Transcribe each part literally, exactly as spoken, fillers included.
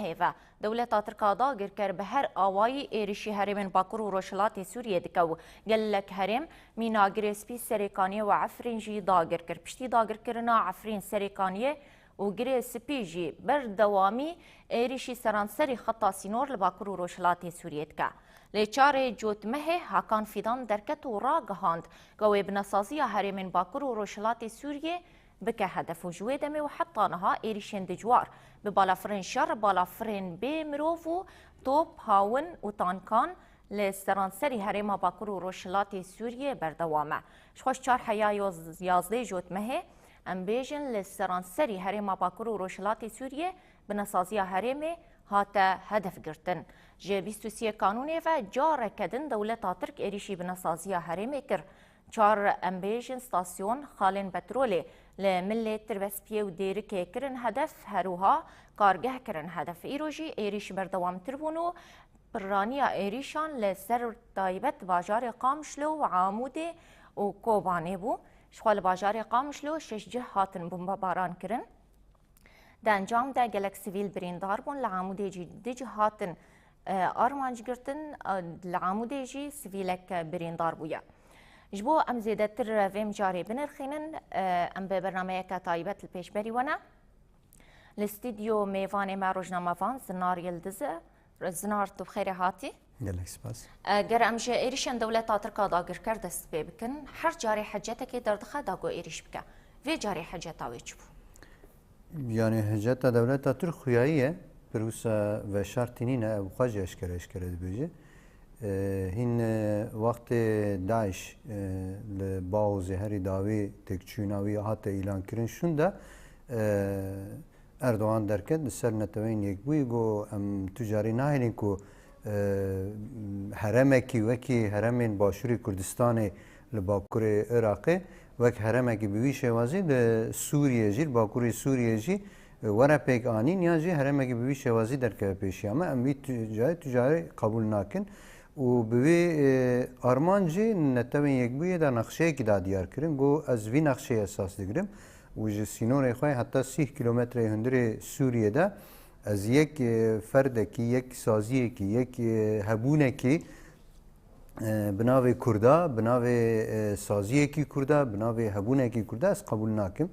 Hêve, dewleta Tirk a dagirker bi her awayî êrişî herêmên Bakur û Rojhilatê Sûriyê dike û gelek herêm mîna Girê Spî, Serêkaniyê û Efrîn jî dagir kir. Piştî dagirkirina Efrîn, Serêkaniyê û Girê Spî jî berdewamî êrişî seranserî xeta sînor li Bakur û Rojhilatê Sûriyê dike. Lê çarê Cotmehê Hakan Fîdan derket û ragihand ku wê binesaziya herêmên Bakur û Rojhilatê Sûriyê bike hedef û ji wê demê û heta niha êrîşên dijwar bi balafirên şer, balafirên bê mirov û top, hawin û tankan li seranserî herêma Bakur û Rojhilatê Sûriyê berdewam e. Ji xwe ji çar heya yoz-, yazdeh Cotmehê, em bêjin li seranserî herêma Bakur û Rojhilatê Sûriyê binesaziya herêmê hate hedef girtin. Ji bîst û sê Kanûnê ve careke din dewleta Tirk êrîşî binesaziya herêmê kir. Çar, em bêjin, stasyon xalên petrolê li Milê, Tirbespiyê û Dêrikê kirin hedef, her wiha kargeh kirin hedef. Îro jî êrîş berdewamtir bûn û pirraniya êrîşan li ser taybet bajarê Qamişlo û Amûdê û Kobanê bû. Ji xwe li bajarê Qamişlo şeş cih hatin bombebaran kirin. Di encam de gelek sivîl birîndar bûn, li Amûdê jî du cih hatin, e, armanc girtin, e, li Amûdê jî sivîlek birîndar bûye. Ji bo em zêdetir vê mijarê binirxînin, e, em bi bernameyeke taybet li pêşberî we ne. Li stûdyo mêvanê me rojnamevan Zinar Yildiz e. Zinar, tu bi xêrê hatî. Gelek spas. E, ger em ji êrîşên dewleta Tirk a dagirker dest pê bikin, her carê hecetekê derdixe da ku êrîş bike. Vê carê heceta wê çi bû? Yani heceta dewleta Tirk xuyayî ye. Pir wisa veşartî nîne, ew xwe jî eşkere eşkere dibêje. E, hîn, e, wextê DAIŞ, e, li Baxûzê herî dawî têkçûna wî hate îlankirin şûnde, e, Erdogan derket li ser Neteweyên Yekbûyî, got, em tu carî nahêlin ku, e, heremekî wekî heremên Başûrê Kurdistanê li Bakurê Iraqê wek heremekî bi wî şêwazî li Sûriyê jî, li Bakurê Sûriyê jî, e, were pêk anîn, yan jî heremekî bi wî şêwazî derkeve pêşiya me. Em wî tu-, carî tu carî qebûl nakin. Û bi wî, e, armancî Netewên Yekbûyî de nexşeyekî da diyar kirin. Got, ez vî nexşeyê esas digirim û ji sînorê xwe heta sîh kîlometreyê hundirê Sûriyê de ez yek, e, ferdekî, yek saziyekî, yek, e, hebûnekî, e, bi navê Kurda, bi navê, e, saziyekî Kurda, bi navê hebûnekî Kurda ez qebûl nakim.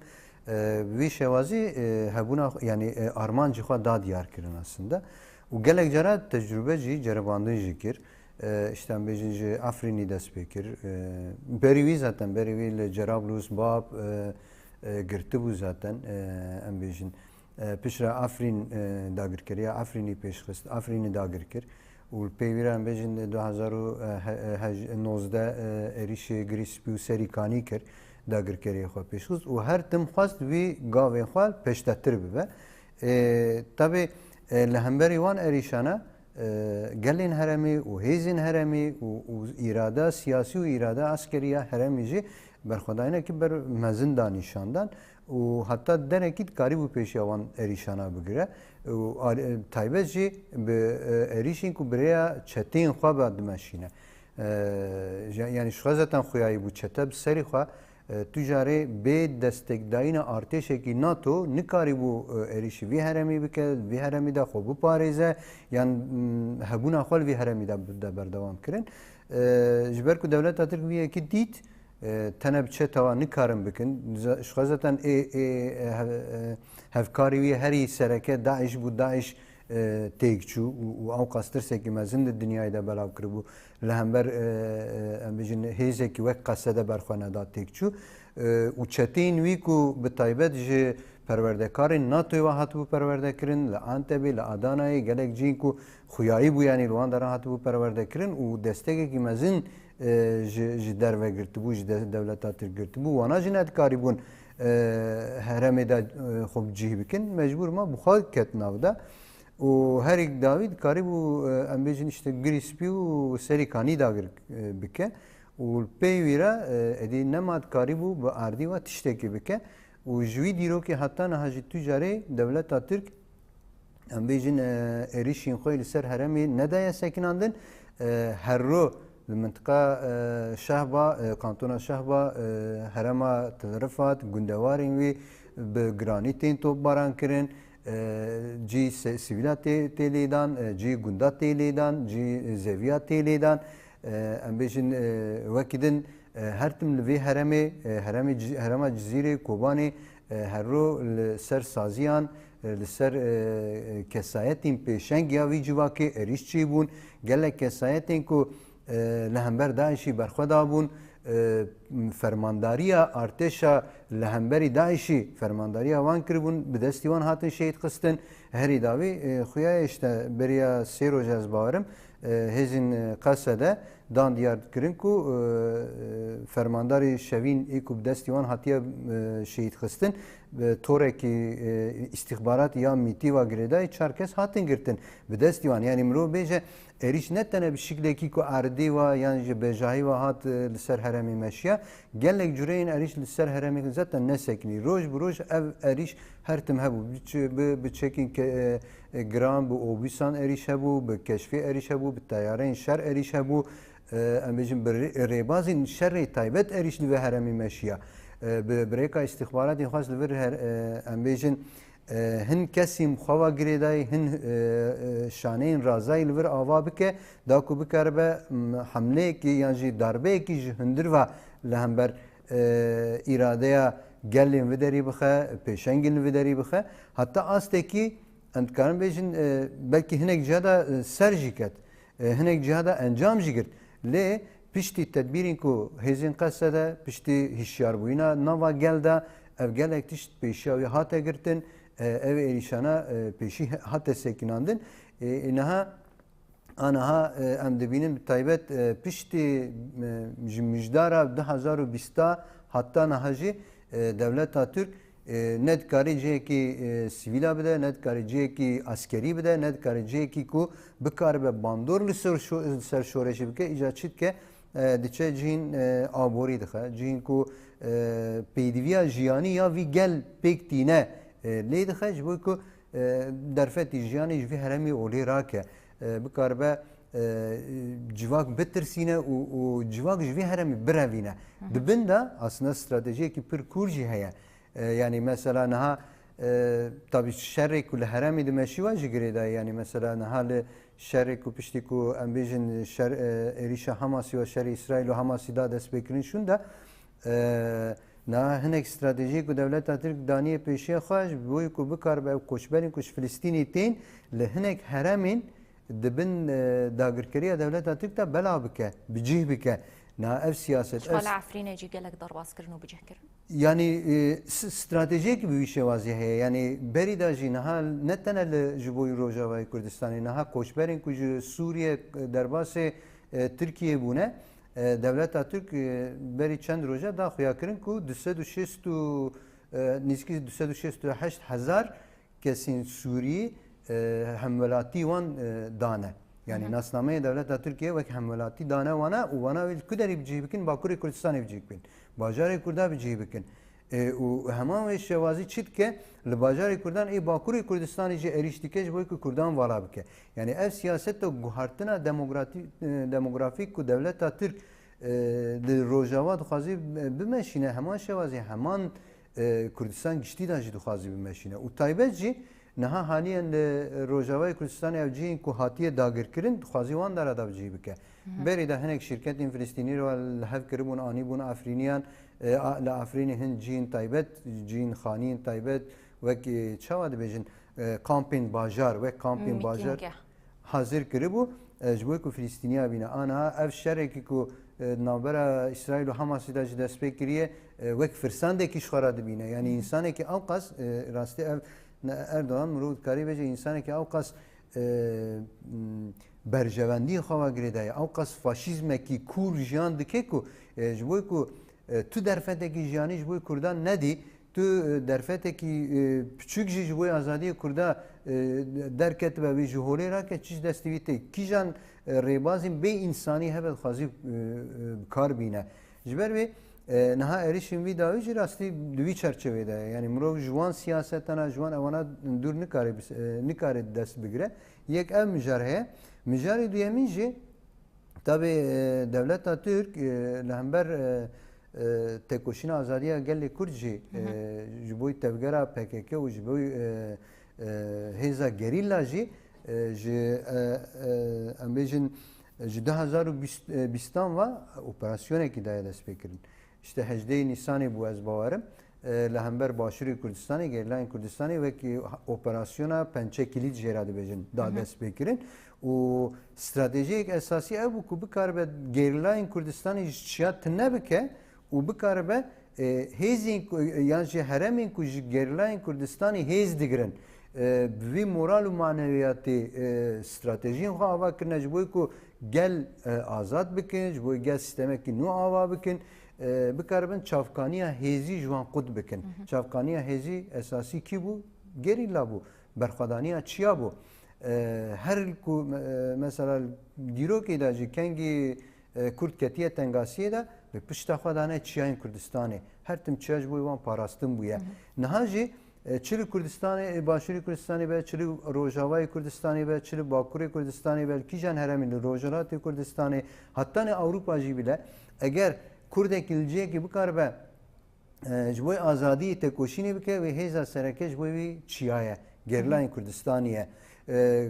E, bi vî şêwazî, e, hebûna xwe, yanî, e, armancî xwe da diyar kirin aslında. Û gelek cara tecrûbe jî, ceribandin jî kir. E, işte em bêjin ji Efrînî dest pê kir. E, berî wî zaten, berî wî li Cerablus, Bab, e, e, girtibû zaten, e, em bêjin. E, piştre Efrîn, e, dagirkeriya Efrînî pêşxist, Efrînî dagir kir. Û li pey wî re em bêjin du hezar û nozdeh, e, êrîşê Girê Spî û Serîkanî kir, dagirkeriyê xwe pêşxist û her tim xwest wî gavên xwe pêştetir bibe. E, tabî, e, li hemberî wan êrîşana, e, gelên herêmê û hêzên herêmê û, û îrada siyasî û îrada eskerî ya herêmê jî berxwedayînekî ber mezin da nîşandan û heta derekî dikarîbû pêşiya wan êrîşana bigire û ar-, taybet jî bi, e, êrîşên ku bi rêya çeteyên xwe ve dimeşîne. E, ja-, yanî ji xwe zaten xuyayî bû çete bi serî xwe, e, tu carê bê destekdayîna artêşekî NATO nikarîbû, e, êrîşî vî herêmî bike, vî herêmî de xwe biparêze, yan, m, hebûna xwe li vî herêmî de, de berdewam kirin. E, ji ber ku dewleta Tirk vî yekî dît, e, tene bi çetewa nikarin bikin. Za-, ji xwe zaten ê, ê, e, hev-, e, hevkarî wî herî sereke DAIŞ bû, DAIŞ, e, têk çû û, û ew qas tirsekî mezin di dinyayê de belav kiribû. Li hember, e, e, em bêjin hêzekî wek Qesede berxwe neda têk çû. E, û çeteyên wî ku bi taybet ji perwerdekarên NATOyê ve hatibû perwerde kirin, li Antebê, li Adanayê, gelek cihên ku xuyayî bû, yanî li wan deran hatibû perwerde kirin û destekekî mezin, e, ji, ji derve girtibû, ji de-, dewleta Tirk girtibû. Wana jî nedikarîbûn, e, herêmê de, e, xwe bi cih bikin. Mecbûr ma bi xwe ket nav de. Û herî dawî dikarîbû, e, em bêjin işte Girî Spî û Serî Kanî dagir, e, bike. Û li pey wî re, e, êdî nema dikarîbû bi erdî ve tiştekî bike. Û ji wî dîrokê heta niha jî tu carê dewleta Tirk, em bêjin, e, êrîşên xwe li ser herêmê nedaye sekinandin. E, her ro li mintiqa, e, Şehba, e, kantona Şehba, e, herêma Til Rifat, gundewarên wî bi giranî tên topbaran kirin. E, cî se- sivîla tê, tê lêdan, e, cî gunda tê lêdan, cî zeviya tê lêdan. E, em bêjin, e, wekî din, e, her tim li vê heremê, e, heremê Ci- herema Cizîrê, Kobanê, e, her ro li ser saziyan, e, li ser, e, kesayetên pêşeng ya vî civakê êrîş çêbûn. Gelek kesayetên ku e, li hember DAIŞî berxwe dabûn, e, fermandariya artêşa li hemberî DAIŞî fermandariya wan kiribûn, bi destî wan hatin şehîd xistin. Herî dawî, e, xuya işte beriya sê roj ez bawerim, e, hêzên, e, Qesede dan diyar kirin ku, e, e, fermandarê şevîn ê ku bi destî wan hatiye, e, şehîd xistin, bi torekî, e, îstîxbarat ya mîtî ve girêdayî çar kes hatin girtin. Bi destî wan, yanî mirov bêje, êrîş ne tene bi şiklekî ku erdê ve yan ji bejahî ve hat, e, li ser herêmê meşiya. Gelek cureyên êrîş li ser herêmê zaten nesekinî. Roj bi roj ev êrîş her tim hebû. Bi çi-, bi, bi çekên ke-, e, e, giran, bi obûsan êrîş hebû, bi keşfê êrîş hebû, bi teyareyên şer êrîş hebû. E, em bêjin bi rê-, rêbazên şerê taybet êrîş li vê herêmê meşiya. E, bi, bi rêka îstîxbaratê xwest li vir her, e, em bêjin, e, hin kesî xwe va girêdayî, hin, e, e, şaneyên razayî li vir ava bike, da ku bikaribe, m, hemleyekî yan jî darbeyekî ji hundir ve li hember, e, îradeya gelên vê derî bixe, pêşengên li vê derî bixe. Heta astekî em dikarin bêjin, e, belkî hinek ciha de, e, ser jî ket. E, hinek ciha de encam jî girt. Lê piştî tedbîrên ku hêzên Qesede, piştî hişyarbûyîna nava gel de, ev gelek tişt pêşiya wî hate girtin, e, ev êrîşana, e, pêşî hate sekinandin. E, e, niha, aniha, e, em dibînin bi taybet, e, piştî, e, ji mijdara du hezar û bîst heta niha jî, e, dewleta Tirk, e, ne dikarî cihekî, e, sivîla bide, ne dikarî cihekî eskerî bide, ne dikarî cihekî ku bikaribe bandor li ser şo-, li ser şoreşê bike, îca çi dike, e, diçe cihên, e, aborî dixe. Cihên ku, e, pêdiviya jiyanî ya vî gel pêk tîne, e, lê dixe, ji bo ku, e, derfetî jiyanê ji vî herêmê olê rake, e, bikaribe, e, civak bitirsîne û, û civak ji vî herêmê birevîne. Hı hı. Di bin de aslında stratejiyekî pir kûr jî heye. E, yanî mesela niha, e, tabî şerê ku li herêmê dimeşî wa jî girêdayî. Yanî mesela niha li şerê ku piştî ku em bêjin şer, e, êrîşa Hamasî wa şerê Îsraîl û Hamasî da destpêkirin şûn de, e, niha hinek stratejiyê ku dewleta Tirk daniye pêşiya xwe ji bo ku bikaribe ew koçberên ku ji Filistînê tên li hinek herêmên di bin, e, dagirkeriya dewleta Tirk de bela bike, bi cih bike. Niha ev siyaset, Ji ev xwe li Efrînê jî gelek derbas kirin û bi cih kirin. Yanî, e, s-, stratejiyekî bi wî şêwazî heye. Yanî berî de jî niha ne tene li ji bo Rojavayê Kurdistanê, niha koçberên ku ji Sûriye, e, derbasê, e, Tirkiyê bûne, e, dewleta Tirk, e, berî çend roja da xuyakirin ku du sed û şêst û, e, nîzikî du sed û şêst û heşt hezar kesên Sûrî, e, hemwelatî wan, e, dane. Yanî Hı hı. nasnameyê dewleta Tirkiye wek hemwelatî dane wana û wana wê li ku derî bi cih bikin, Bakurê Kurdistanê bi cih bikin. Bajarê Kurda bi cih bikin. E, û heman wê şêwazî çi dike? Li bajarê Kurdan ê Bakurê Kurdistanê jî êrîş dike ji bo ku Kurdan vala bike. Yanî ev siyaseta guhartina demokratî-, e, demografîk ku dewleta Tirk, e, li Rojava dixwazî, e, bimeşîne, heman şêwazî, heman, e, Kurdistan giştî de jî dixwazî bimeşîne. Û taybet jî niha haliyen li Rojavayê Kurdistanê ev cihên ku hatiye dagirkirin, dixwazî wan dara da bi cih bike. Hı hı. Berê de hinek şîrketên Filistînî re li hev kiribûn, anîbûn Efrîniyan, e, a, li Efrînê hin cihên taybet, cihên xaniyên taybet, wek, e, çawa dibêjin, e, kampên bajar, wek kampên bajar Mîtînge. hazir kiribû, e, ji bo ku Filistîniya bîne. Aniha ev şerekî ku, e, navbera Îsraîl û Hamasî de ji dest pê kiriye, e, wek firsandekî ji xwe re dibîne. Yanî Hı hı. însanekî ewqas, e, rastî ev ne, Erdogan mirov dikarî bêje însanekî ewqas, e, m, berjewendiyê xwe ve girêdayî, ewqas faşîzmekî kûr jiyan dike ku, e, ji bo ku, e, tu derfetekî jiyanî ji bo Kurdan nedî, tu, e, derfetekî, e, piçûk jî ji bo azadiyê Kurda, e, derketibe wê ji holê rake, çi ji destê wî tê. Kîjan, e, rêbazên bê însanî hebe dixwazî, e, e, bi kar bîne. Ji ber wê, e, niha êrişên vî dawî jî rastî di wî çerçevê de ye. Yanî mirov ji wan siyasetana, ji wan ewana dûr nikare bis-, e, nikare dest bigire. Yek ev mijar heye. Mijarê duyemîn jî, tabî, e, dewleta Tirk, e, li hember, e, e, têkoşîna azadiya gelê Kurd jî, Hı hı. e, ji bo tevgera P K K û ji bo, e, E, hêza gerîla jî, e, ji, e, e, em bêjin, ji du hezar û bîstan ve operasyonekî daye destpêkirin. Îşte hejdehê Nîsanê bû, ez bawerim, e, li hember Başûrê Kurdistanê, gerîlayên Kurdistanê wekî operasyona Pençe Kilît jê re dibêjin, da destpêkirin. Û stratejiyek esasî ew bû ku bikaribe gerîlayên Kurdistanê ji çiya tune bike û bikaribe e, hêzên ku, e, yan jî heremên ku ji gerîlayên Kurdistanê hêz digirin, e, bi vî moral û manewiyatê, e, stratejiyên xwe ava kirine ji bo ku gel, e, azad bikin, ji bo gel sîstemekî nû ava bikin, e, bikaribin çavkaniya hêzî ji wan qut bikin. Çavkaniya hêzî esasî kî bû? Gerîla bû. Berxwedaniya çiya bû. E, her ku, e, mesela dîrokê de jî kengî e, Kurd ketiye tengasiyê de, bi pişta xwe dane çiyayên Kurdistanê. Her tim çiya ji bo wan parastin bûye. Niha jî, e, çi li Kurdistanê, e, Başûrê Kurdistanê be, çi li Rojavayê Kurdistanê be, çi li Bakurê Kurdistanê be, li kîjan heremê, li Rojhilatê Kurdistanê, heta ne Ewropa jî bile, eger Kurdekî li cihekî bikaribe e, ji bo azadiyê tekoşînê bike, wê hêza sereke ji bo wî çiya ye, gerîlayên Kurdistanê ye. E,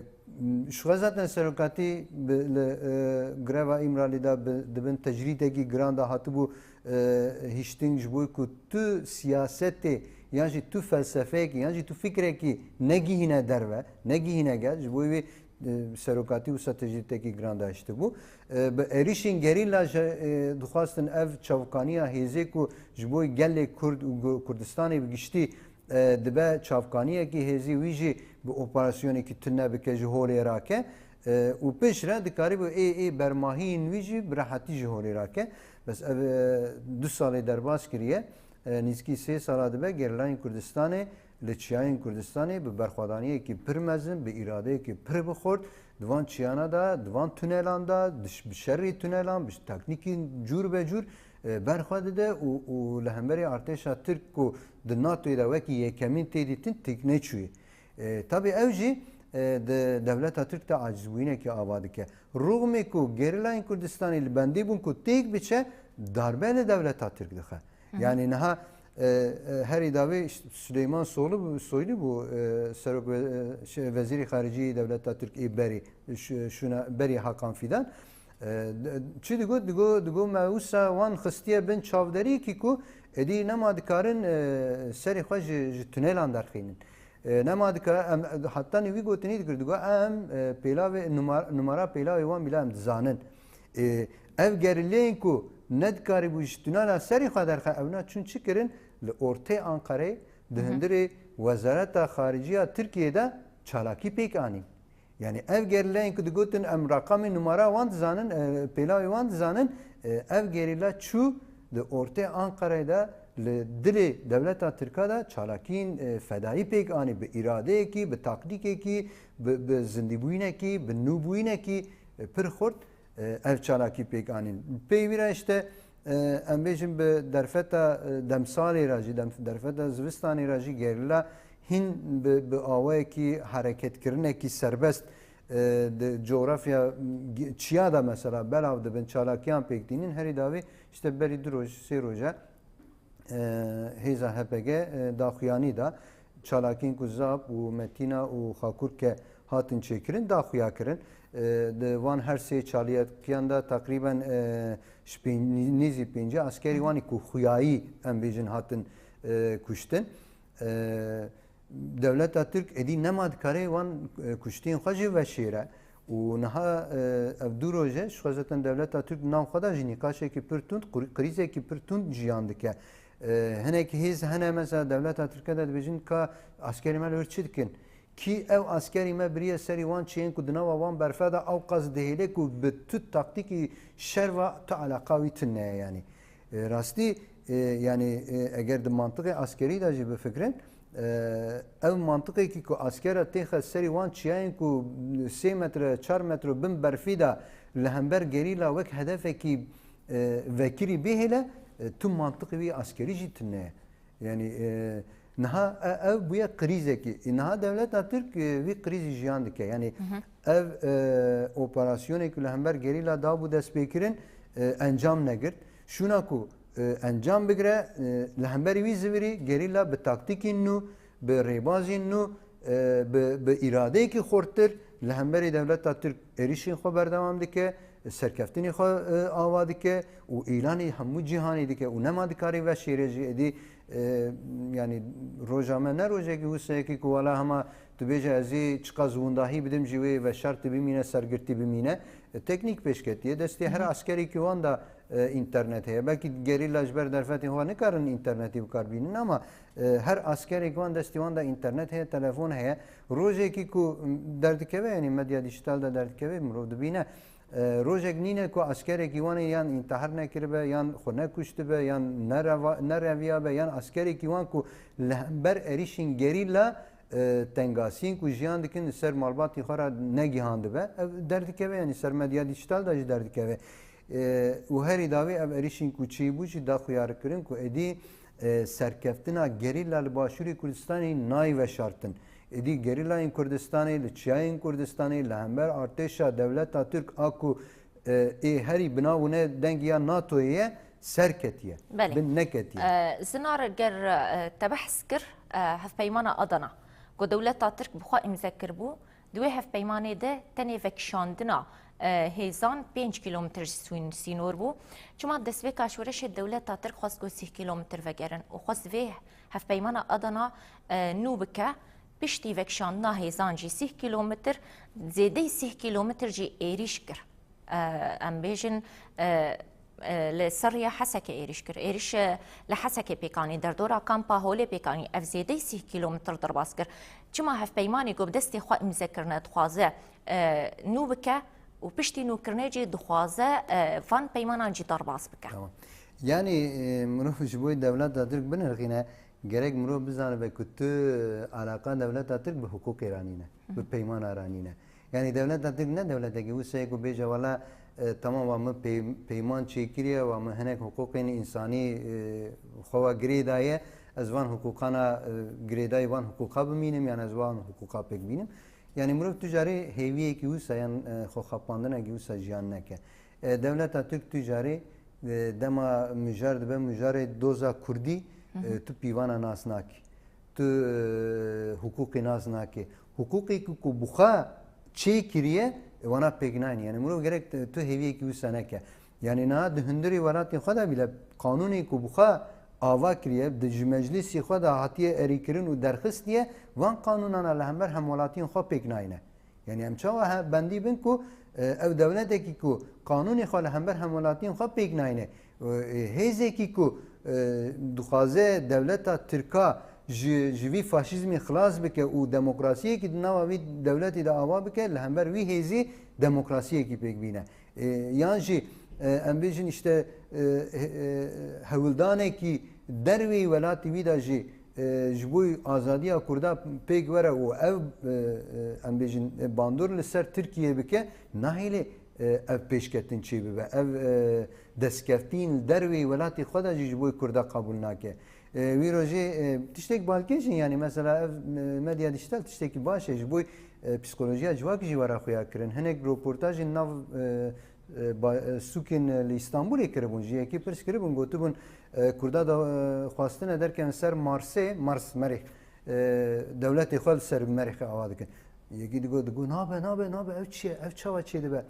ji xwe zaten serokatî bi, li, e, greva Îmralî de bi, di bin tecrîdekî giran de hatibû, e, hiştin ji bo ku tu siyasetê yan jî tu felsefeyekî yan jî tu fikrekî negihîne derve, negihîne gel, ji bo wî e, serokatî wisa tecrîdekî giran dahiştibû. E, bi êrişên gerîla jî, e, dixwastin ev çavkaniya hêzê ku ji bo gelê Kurd û gu-, Kurdistanê bi giştî, e, dibe çavkaniyekî hêzî, wî jî bi operasyonekî tune bike, ji holê rake. E, û piştre dikarîbû ê, ê bermahiyên wî jî bi rehetî ji holê rake. Bes ev, e, du salê derbas kiriye. E, nîzkî sê sala dibe gerîlayên Kurdistanê li çiyayên Kurdistanê bi berxwedaniyekî pir mezin, bi îradeyekî pir bi xurt, di van çiyana de, di van tunelan de, di ş-, bi şerî tunelan, bi taknîkên cûr be cûr, e, berxwe dide û, û li hemberî artêşa Tirk ku di NATOyê de wekî yekemîn tê dîtin, têk neçûyî. E, tabî ew jî, e, di dewleta Tirk de acizbûyînekî ava dike. Rûxmê ku gerîlayên Kurdistanê li bendê bûn ku têk biçe, darbe li dewleta Tirk dixe. Yanî niha, e, e, herî dawî işte Süleyman Soylu, Soylu bû, e, serok ve-, e, şey, wezîrê xaricî dewleta Tirk ê berî, şu-, şuna berî Hakan Fidan. E, d-, çi digot? Digot, digot me wisa wan xistiye bin çavderiyekî ku êdî nema dikarin, e, serê xwe ji, ji tunelan derxînin. E, nema dikare, em, hatta nî wî gotinî dikir, digot, em, e, pêlavê, numar-, numara pêlavê wan bîla em dizanin. E, ev gerîleyên ku nedikarîbû ji tunela serî xwe derxe, ewna çûn çi kirin? Li ortê Anqereyê, di hundirê Wezareta Xariciya Tirkiyê de çalakî pêk anîn. Yani ev gerîleyên ku digotin em reqamê numara wan dizanin, e, pêlavê wan dizanin, e, ev gerîla çû di ortê Anqereyê de li dilê dewleta Tirka de çalakiyên, e, fedayî pêk anî, bi îradeyekî, bi taktîkekî, bi, bi zindîbûyînekî, bi nûbûyînekî, e, pir xurt, e, ev çalakî pêk anîn. Pey wî re işte, e, em bêjin bi derfeta, e, demsalê re jî, dem-, derfeta zivistanê re jî gerîla hîn bi, bi awayekî hereketkirinekî serbest, e, di coğrafya, g-, çiya de mesela belav dibin, çalakiyan pêk tînin, herî dawî işte berî du roj, sê roje, e, hêza H P G, e, daxuyanî da çalakiyên ku Zap û Metîna û Xakurke hatin çêkirin, daxuya kirin. E, di van her sê çalakiyan de teqrîben, e, ji pênc-, nêzî pêncî askerî wan ê ku xuyayî, em bêjin, hatin, e, kuştin. E, Dewleta Tirk êdî nema dikare wan, e, kuştiyên xwe jê veşêre û niha, e, ev du roj e, ji xwe zaten dewleta Tirk nav xwe de jî nîqaşekî pir tund, qur-, krîzekî pir tund jiyan dike. E, hinek hêz hene, mesela dewleta Tirke de dibêjin ka askerê me li wir çi dikin? Kî ew askerî me biriye serî wan çiyên ku di nava wan berfe de ewqas dihêle ku bi tu taktîkî şer ve tu eleqa wî tune ye yanî. E, rastî, e, yanî, e, eger di mantiqê askerî de jî bifikirin, e, ev mantiqekî ku askera têxe serî wan çiyayên ku sê metre, çar metro bin berfî de li hember gerîla wek hedefekî, e, vekirî bihêle, e, tu mantiqê wî askerî jî tune ye. Yanî, e, niha e-, ev bûye krîzekî. E, niha dewleta Tirk, e, vî krîzî jiyan dike. Yanî ev, e, operasyonê ku li hember gerîla dabû destpêkirin, e, encam negirt. Şûna ku, e, encam bigire, e, li hemberî wî zivirî gerîla bi taktîkên nû, bi rêbazên nû, e, bi, bi îradeyekî xurttir li hemberî dewleta Tirk êrîşên xwe berdewam dike, serkeftinê xwe, e, ava dike û îlanî hemû cîhanê dike û nema dikarî veşêre jî êdî, e, yanî roja me ne rojekî wisa yekî ku wela hema tu bêje ez ê çiqas windahî bidim jî wê veşart bimîne, sergirtî bimîne. E, teknîk pêşketiye. Destê her Hı hı. askerekî wan de, e, înternet heye. Belkî gerîla ji ber derfetên xwe nikarin înternetî bi kar bînin ama, e, her askerek wan destî wan de înternet heye, telefon heye. Rojekî ku, m, derdikeve, yanî medya dîjîtal de derdikeve, mirov dibîne. E, rojek nîne ku askerekî wan ê yan întihar nekiribe, yan xwe nekuştibe, yan nereva-, nereviyabe, yan askerekî wan ku li hember êrîşên gerîla, e, tengasiyên ku jiyan dikin li ser malbatê xwe re negihandibe. Ev derdikeve, yanî ser medya dîjîtal de jî derdikeve. E, û herî dawî ev êrîşên ku çêbû jî da xuyarkirin ku êdî, e, serkeftina gerîla li Başûrê Kurdistanê nayê veşartin. Êdî gerîlayên Kurdistanê li çiyayên Kurdistanê li hember artêşa dewleta Tirk a ku, e, ê herî bi nav û ne dengê ya NATOyê ye, ser ketiye. Belê. Bin neketiye. E, Zinar, ger, e, te behs kir, e, hevpeymana Adana, ku dewleta Tirk bi xwe îmze kiribû, di wê hevpeymanê de tenê vekişandina, e, hêzan pênc kîlometr ji sîn-, sînor bû. Çima destpêka şoreşê dewleta Tirk xwest ku sîh kîlometr vegerin û xwest vê hevpeymana Adana, e, nû bike, piştî vekişandina hêzan jî sîh kîlometr, zêdeyî sîh kîlometr jî êrîş kir. E, em bêjin, e, e, li ser rêya Hesekê êrîş kir. Êrîş, e, li Hesekê pêk anî, derdora kampa Holê pêk anî. Ev zêdeyî sîh kîlometr derbas kir. Çima hevpeymanê ku bi destê xwe îmze kirine dixwaze, e, nû bike û piştî nûkirinê jî dixwaze, e, van peymanan jî derbas bike? Tamam. Yanî, e, mirov ji bo dewleta Tirk binirxîne, gerek mirov bizanibe ku tu, e, alaqa dewleta Tirk bi hiqûqê re nîne, bi Hı. peymana re nîne. Yanî dewleta Tirk ne dewletekî wisa ye ku bêje, wela, e, tamam, wa min pey-, peyman çêkiriye, wa min hinek hiqûqên însanî, e, xwe wa girê daye, ez van hiqûqana, e, girêdayî van hiqûqa bimînim, yan ez van hiqûqa pêk bînim. Yanî mirov tu carê hêviyekî wisa yan, e, xwexapandinekî wisa jiyan neke. E, dewleta Tirk tu carê, e, dema mijar dibe mijarê doza Kurdî, Hı hı. e, tu pîvana nas nakî. Tu, e, hiqûqê nas nake. Hiqûqê ku, ku bi xwe çê kiriye, e, wana pêk nayne. Yanî mirov gerek tu, tu hêviyekî wisa neke. Yanî niha di hundirê welatên xwe de bîle qanûnê ku bi xwe ava kiriye, di ji meclîsê xwe de hatiye erêkirin û derxistiye, van qanûnana li hember hemwelatiyên xwe pêk nayne. Yanî em çawa he bendî bin ku, e, ev dewletekî ku qanûnê xwe li hember hemwelatiyên xwe pêk nayne, e, hêzekî ku, e, dixwaze dewleta Tirka ji, ji vî faşîzmê xilas bike û demokrasiyekî di nava vî dewletê de ava bike, li hember vî hêzî demokrasiyekî pêk bîne. E, yan jî, e, em bêjin işte, e, he-, e, hewildanekî derveyî welatê wî de jî, e, ji bo azadiya Kurda pêk were û ev, e, e, em bêjin, e, bandor li ser Tirkiye bike, nahêlê, e, ev pêşketin çêbibe. Ev, e, destkeftîn li derveyî welatê xwe de jî ji bo Kurda qebûl nake. E, wî rojê, e, tiştek balkêş in, yanî mesela ev, e, medya dîjîtal tiştekî baş e, ji bo, e, psîkolojiya civakî jî were xuya kirin. Hinek roportajên nav, e, e, ba-, e, sûkên, e, li Îstanbulê kiribûn, ji yekî pirs kiribûn, gotibûn, e, Kurda da, e, xwestine derkevin ser Marsê, Mars, Merîx, e, dewletê xwe li ser Merîxê ava dikin. Yekî digot, digot, nabe, nabe, nabe, ev çi ye, ev çawa çêdibe?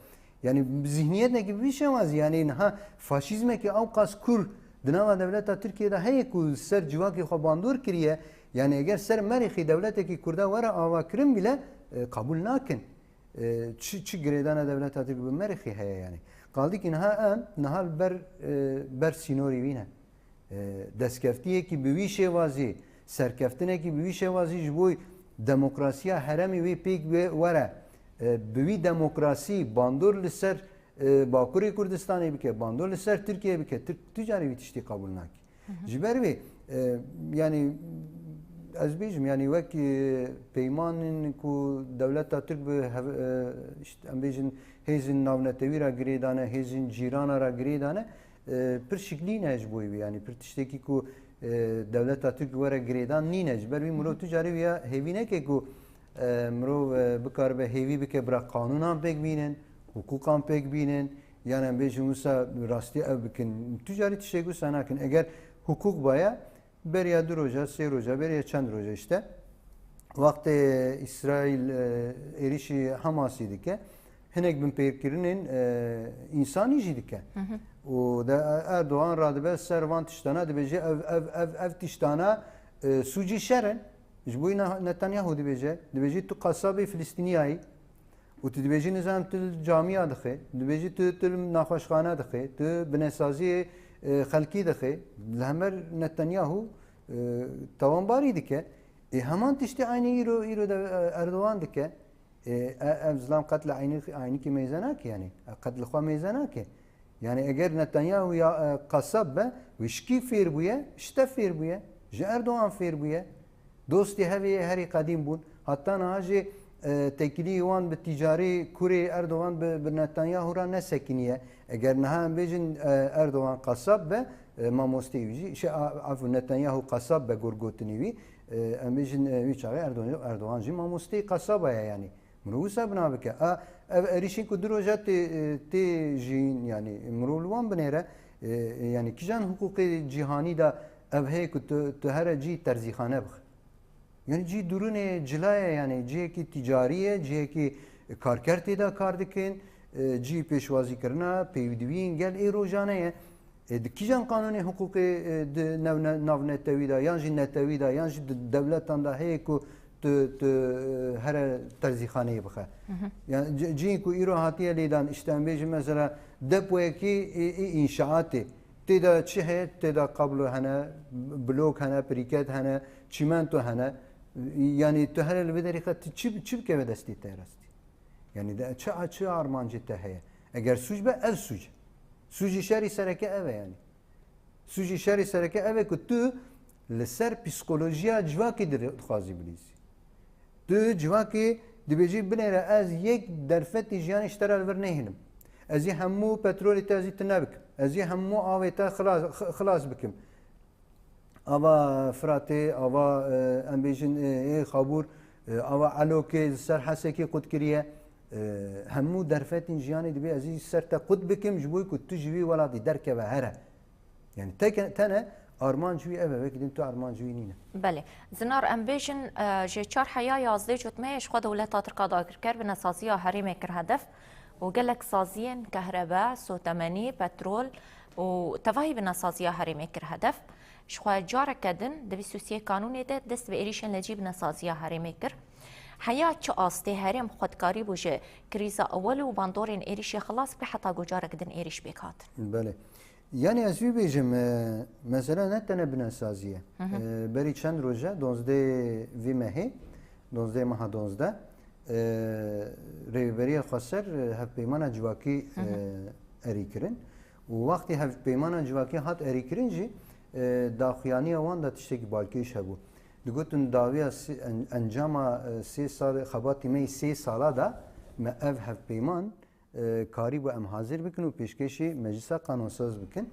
Yanî zihniyetekî bi vî şêwazî, yanî niha faşîzmekî ewqas kûr di nava dewleta Tirkiye de heye ku li ser civakê xwe bandor kiriye, yanî eger ser Merîxê dewletekî Kurda were avakirin bîle, e, qebûl nakin. E, çi, çi girêdana dewleta Tirk bi Merîxê heye yanî? Qaldikî niha em, niha li ber, e, ber sînorî wî ne. E, destkeftiyekî bi wî şêwazî, serkeftinekî bi wî şêwazî ji bo demokrasiya herêmê wê pêk wê were. E, bi wî demokrasî bandor li ser, e, Bakurê Kurdistanê bike, bandor li ser Tirkiye bike, Tirk tu carî wî tiştî qebûl nake. Hı hı. Ji ber wê, e, yanî ez bêjim, yanî wek, e, peymanên ku dewleta Tirk bi hev-, e, işte, em bêjin hêzên navnetewî re girê dane, hêzên cîrana re girê dane, e, pir şiklî ne ji bo wî, yanî pir tiştekî ku, e, dewleta Tirk were girêdan nîne. Ji ber wî mirov tu carî wî ya hêvî neke ku, e, mirov, e, bikaribe hêvî bike bira qanûnan pêk bînin, hiqûqan pêk bînin, yan em bêjin wisa rastî ev bikin. Tu carî tiştek wisa nakin. Eger hiqûq baya, beriya du roja, sê roja, beriya çend roja işte. wextê Îsraîl, e, êrişî Hamasî dike, hinek binpêkirinên, e, însanî jî dike. Û de Erdogan radibe ser van tiştana, dibêje ev, ev, ev, ev tiştana, e, sûcî şer in. Ji bo Ne-, Netanyahu dibêje, dibêje tu qasabê Filistîniyayî û tu dibêjî nizam tu li camiya dixê, dibêjî tu, tu li naxweşxane dixê, tu binesaziyê, e, xelkî dixê. Li hember Netanyahu, e, tawanbarî dike. Ê heman tiştê eynî îro, îro de, e, Erdogan dike. E, e, ev zilam qet li eynî, eynîkî mêze nake, yanî, e, qet li xwe mêze nake. Yanî eger Netanyahu ya, e, qasab be, wî ji kî fêr bûye? Ji te fêr bûye, ji Erdogan fêr bûye. Dostê hev ê herî qedîm bûn. Heta niha jî, e, têkilî wan bi tîcarî kurê Erdogan bi, bi Netanyahu re nesekiniye. Eger niha em bêjin, e, Erdogan qasab be, e, mamosteyê wî jî, şey, a-, afû, Netanyahu qasab be gor gotinê wî, e, em bêjin, e, wî çaxê Erdogan, Erdogan jî mamosteyê qasaba ye, yanî. Mirov wisa bina bike. A, ev êrîşên ku du roja tê, tê jiyîn, yanî mirov li wan binêre, e, yanî kîjan hiqûqê cîhanî de ev heye ku tu, tu here cî terzîxane bixe? Yanî cî durûnê cila ye, yanî cihekî tîcarî ye, cihekî karker tê de kar dikin, e, cî pêşwazîkirina pêwîdiviyên gel ê rojane ye. E, di kîjan qanûnê hiqûqê, e, di navne-, navnetewî de, yan jî netewî de, yan jî di dewletan de heye ku tu, tu, e, here terzîxaneyê bixe? Hı hı. Yani, ci-, cihê ku îro hatiye lêdan, işte, em bêjin mesela depoyekî, e, e, înşaatê. Tê de çi heye? Tê de kablo hene, blok hene, pirîket hene, çîmento hene. Yani, tu here li vê derê xwe tu çi, çi bikeve destê te rastî? Yani, de çi, çi armancê te heye? Eger sûc be, ev sûc. Sûcî şerî sereke ev e, yani. Sûcî şerî sereke ev e ku tu li ser psîkolojiya civakê dir-, dixwazî bilîzî. Tu civakê dibêjî, binêre ez yek derfetî jiyanê ji te re li vir nehêlim. Ez ê hemû petrolê te ez ê tune bikim. Ez ê hemû avê te xilas, xi-, xilas bikim. Ava Firatê, ava, e, em bêjin, e, ê Xabûr, e, ava Elokê li ser Hesekê qut kiriye. E, hemû derfetên jiyanê dibê ez ê ser te qut bikim, ji bo ku tu ji vî welatî derkeve here. Yani teke-, tene armanc wî ev e, wekî din tu armanc wî nîne. Belê. Zinar, em bêjin, e, ji çar heya yazdeh cotmeyê ji xwe dewleta Tirka dagirker binesaziya herêmê kir hedef û gelek saziyên kehrebe, sotemenî, petrol û tevahî binesaziya herêmê kir hedef. Ji xwe careke din di bîst û sê kanûnê de dest bi êrîşên li cî binesaziya herêmê kir. Heya çi astê herêm xwedkarî bû ji krîza ewel û bandorên êrîşê xilas bike heta ku careke din êrîş pêk hatin? Belê. Yani ez wî bêjim, e, mesela ne tene binesazî ye. Hı hı. E, berî çend roj e, duwazdeh vî mehê, duwazdeh meha duwazdeh, e, Rêveberiya Xweser, e, hevpeymana civakî, hı hı, e, erî kirin. Û wextê hevpeymana civakî hat erî kirin jî, e, daxuyaniya wan de tiştekî balkêş hebû. Digotin dawiya sê-, en-, encama, e, sê sal, xebatî me yê sê sala de me ev hevpeyman, e, karîbû em hazir bikin û pêşkêşî Meclisa Qanûnsaz bikin.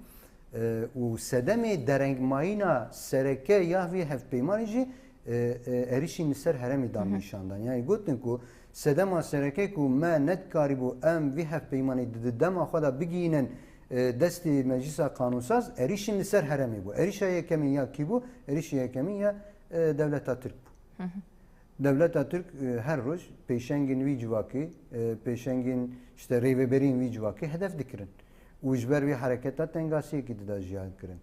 E, û sedemê derengmayîna sereke ya vî hevpeymanê jî, e, e, êrîşîn li ser herêmê dan, hı hı, nîşan dan. Yani gotin ku sedema sereke ku me nedikarîbû em vî hevpeymanê di, di dema xwe de bigihînin, e, destê Meclisa Qanûnsaz, êrîşîn li ser herêmê bû. Êrîşa yekemîn ya kî bû? Êrîşa yekemîn ya, e, dewleta Tirk bû. Hı hı. Dewleta Tirk, e, her roj pêşengên wî civakê, e, pêşengên, işte, rêveberiyên wî civakê hedef dikirin. Û ji ber vî hereketa tengasiyekî dida jiyan kirin.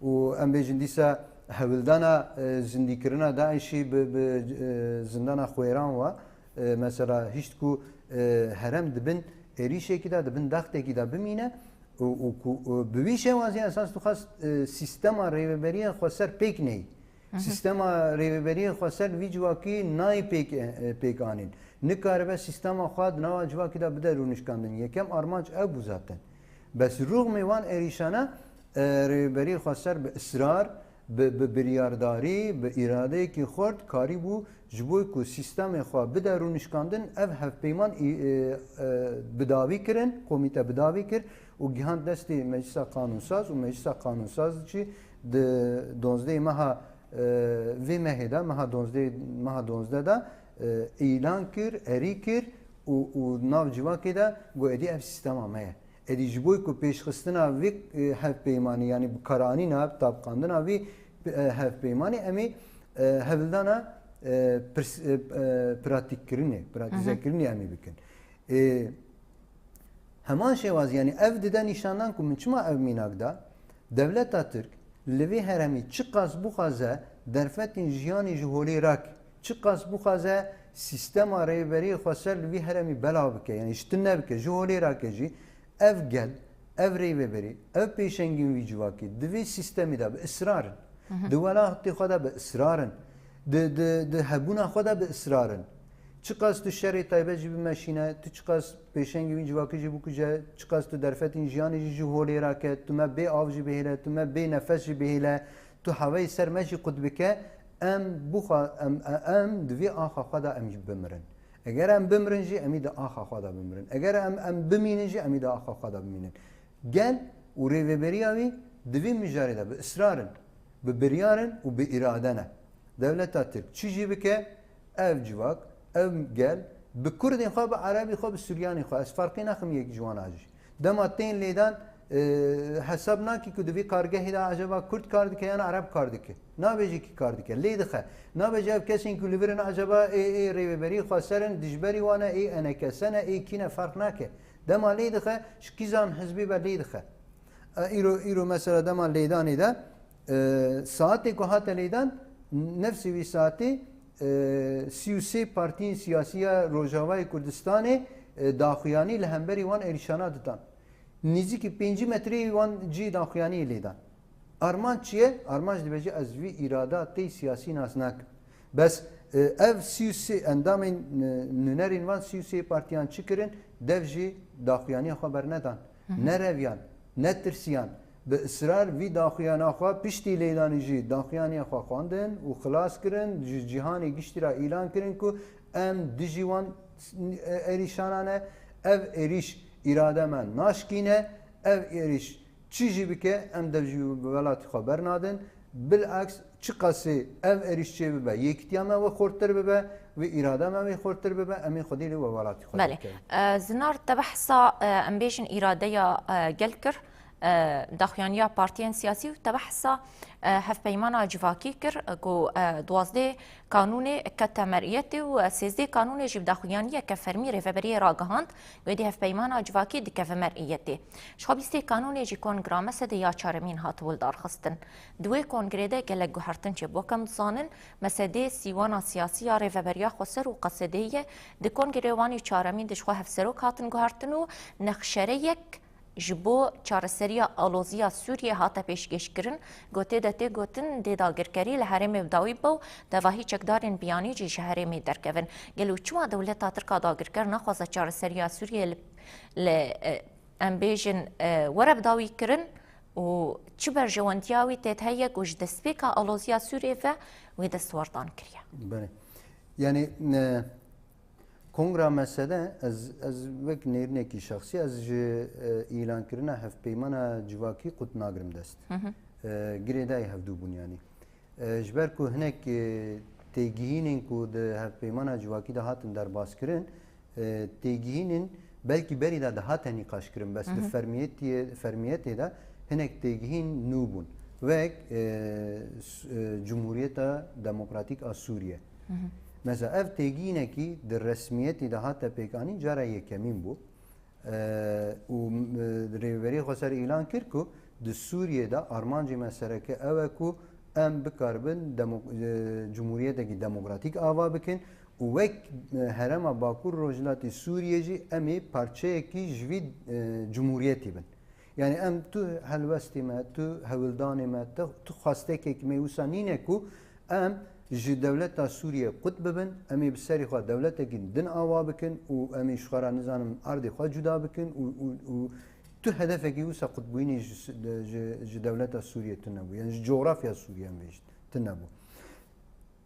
Û em bêjin dîsa hewldana, e, zindîkirina DAIŞ'î bi, bi, e, zindana Xwêran wa, e, mesela hişt ku, e, herem di bin êrîşekî de, di bin dextekî de bimîne û, û ku, û bi wî şêwazî esas dixwest, e, sîstema rêveberiya xweser pêk neyî. Hı hı. Sîstema rêveberiya xweser vî civakî nayê pêk, e, pêk anîn. Nikaribe sîstema xwe di nava civakî de bide rûnişkandin. Yekem armanc ev bû zaten. Bes rûxmê wan êrîşana, e, rêveberiya xweser bi israr, bi, bi biryardarî, bi îradeyekî xurt karîbû ji bo ku sîstemê xwe bide rûnişkandin, ev hevpeyman î-, e, e, bi dawî kirin, komîte bi dawî kir û gihand destê Meclisa Qanûnsaz û Meclisa Qanûnsaz jî di duwazdehê meha, e, vê mehê de, meha duwazdeh, meha duwazdeh de, e, îlan kir, erî kir û, û nav civakê de got, êdî ev sîstema me ye. Êdî ji bo ku pêşxistina vî, e, hevpeymanî, yanî bikaranîna, bi tabqandina vî, e, hevpeymanî, em ê, e, hevildana, e, pirs- e, e, pratîkkirinê, pratîzekirinê em ê bikin. E, heman şêwaz, yanî ev dide nîşandan ku min çima ev mînak da, dewleta Tirk li vê heremî çiqas bixwaze derfetên jiyanê ji holê rake, çiqas bixwaze sîstema rêveberiyê xweser li vî heremî belav bike, yanî ji tune bike, ji holê rake jî, ev gel, ev rêveberî, ev pêşengên wî civakî di vê sîstemê de bi israr in. Di welatê xwe de bi israr in. Di, di, di hebûna xwe de bi israr in. Çiqas tu şerê taybet jî bimeşîne, tu çiqas pêşengê wî civakî jî bikuje, çiqas tu derfetên jiyanê jî ji holê rake, tu me bê av jî bihêle, tu me bê nefes jî bihêle, tu hewayê ser me jî qut bike, em bixwe-, em, em di vê axa xwe de em jî bimirin. Eger em bimirin jî, em ê di axa xwe de bimirin. Eger em, em bimînin jî, em ê di axa xwe de bimînin. Gel û rêveberiya wî di vê mijarê de bi israr in, bi biryar in û bi îrade ne. Dewleta Tirk çi jî bike, ev civak, ev gel, bi Kurdên xwe, bi Erebî xwe, bi Suryanê xwe, ez ferqê naxim yek ji wana jî. Dema tên lêdan, e, hesab nakî ku di vî kargehê de eceba Kurd kar dike yan Ereb kar dike. Nabêje kî kar dike, lê dixe. Nabêje ev kesên ku li vir in eceba ê, ê rêveberî xweser in, dijberî wan e, ê enekese ne, ê kî ne ferq nake. Dema lê dixe, ji kîzan hizbî be lê dixe. E, îro, îro mesela dema lêdanê de, e, saetê ku hate lêdan, nefsê wî saetê, e, sî û sê partiyên siyasî ya Rojavayê Kurdistanê, e, daxuyanî li hemberî wan êrîşana didan. Nêzîkî pêncî metreyê wan cihê daxuyaniyê lêdan. Armanc çi ye? Armanc dibêje ez vî îrada tê siyasî nas nakim. Bes, e, ev sî û sê endamên, e, nûnerên van sî û sê partiyan çi kirin? Dev jî daxuyaniya xwe bernedan. Nereviyan, netirsiyan. Bi israr vî daxuyana xwe piştî lêdanî jî daxuyaniya xwe xwendin û xilas kirin, ji cîhanê giştî re îlan kirin ku em dijî wan, e, êrîşana ne. Ev êrîş îrade me naşkîne. Ev êrîş çi jî bike, em dev jî bi welatî xwe bernadin. Bileks, çiqasê ev êrîş çêbibe, yekîtiya me wê xurtir bibe, wê îrada me wê xurtir bibe, em ê xwedî lê wê welatî xwe Belê. Derkevin. E, Zinar, te behsa, e, em bêjin îradeya, e, gel kir, e, daxuyaniya partiyên siyasî û te behsa, e, hevpeymana civakî kir, e, ku, e, duwazdeh kanûnê kete meriyetê û, e, sêzdeh kanûnê jî bi daxuyaniyeke fermî rêveberiyê ragihand, wê dê hevpeymana civakî dikeve meriyetê. Ji xwe bîstê kanûnê jî kongra mesedê ya çaremîn hat wildarxistin. Di wê kongrê de gelek guhertin çêbû. Weke em dizanin, mesedê sîwana siyasî ya Rêveberiya Xweser û Q S D'ê ye. Di kongrê wan ê çaremîn de ji xwe hevserok hatin guhertin û nexşereyek ji bo çareseriya aloziya Sûriyê hate pêşkêşkirin. Gotê de tê gotin, dê dagirkerî li herêmê bi dawî be û tevahî çekdarên biyanî jî ji herêmê derkevin. Gelo çima dewleta Tirk a dagirker naxwaze çareseriya Sûriyê li, li, e, em bêjin, e, were bi dawî kirin û çi berjewendiya wî tê de heye ku ji destpêka aloziya Sûriyê ve wê destwardan kiriye? Belê. Yanî, e, kongra mesede ez, ez wek nêrînekî şexsî ez ji, e, îlankirina hevpeymana civakî qut nagrim dest. Hı hı. E, girêdayî hevdû bûn yanî. E, ji ber ku hinek, e, têgihînên ku di hevpeymana civakî de hatin derbaskirin, e, têgihînên belkî berî de dihate nîqaşkirin, bes di Hı hı. fermiyetiyê, fermiyetê de hinek têgihîn nû bûn. Wek, e, s-, e, Cumhuriyeta Demokratîk a Sûriye. Hı hı. Mesela ev têgihînekî di resmiyetî de hate pêkanîn cara yekemîn bû. E, û, e, Rêveberî Xweser îlan kir ku di Sûriyê de armancê me sereke ew e ku em bikaribin demo-, e, cumhuriyetekî demokratîk ava bikin û wek, e, herêma Bakur Rojhilatê Sûriyê jî em ê parçeyekî ji vî, e, cumhuriyetî bin. Yani em tu helwestê me, tu hewildanê me, tu, tu xwestekek me wisa nîne ku em ji dewleta Sûriye qut bibin, em ê bi serê xwe dewletekî din ava bikin û em ê ji xwe re, nizanim, erdê xwe cuda bikin û, û, û tu hedefekî wisa qutbûyînê ji, ji, ji dewleta Sûriye tune bû. Yani ji coğrafya Sûriye em bêjin tune bû.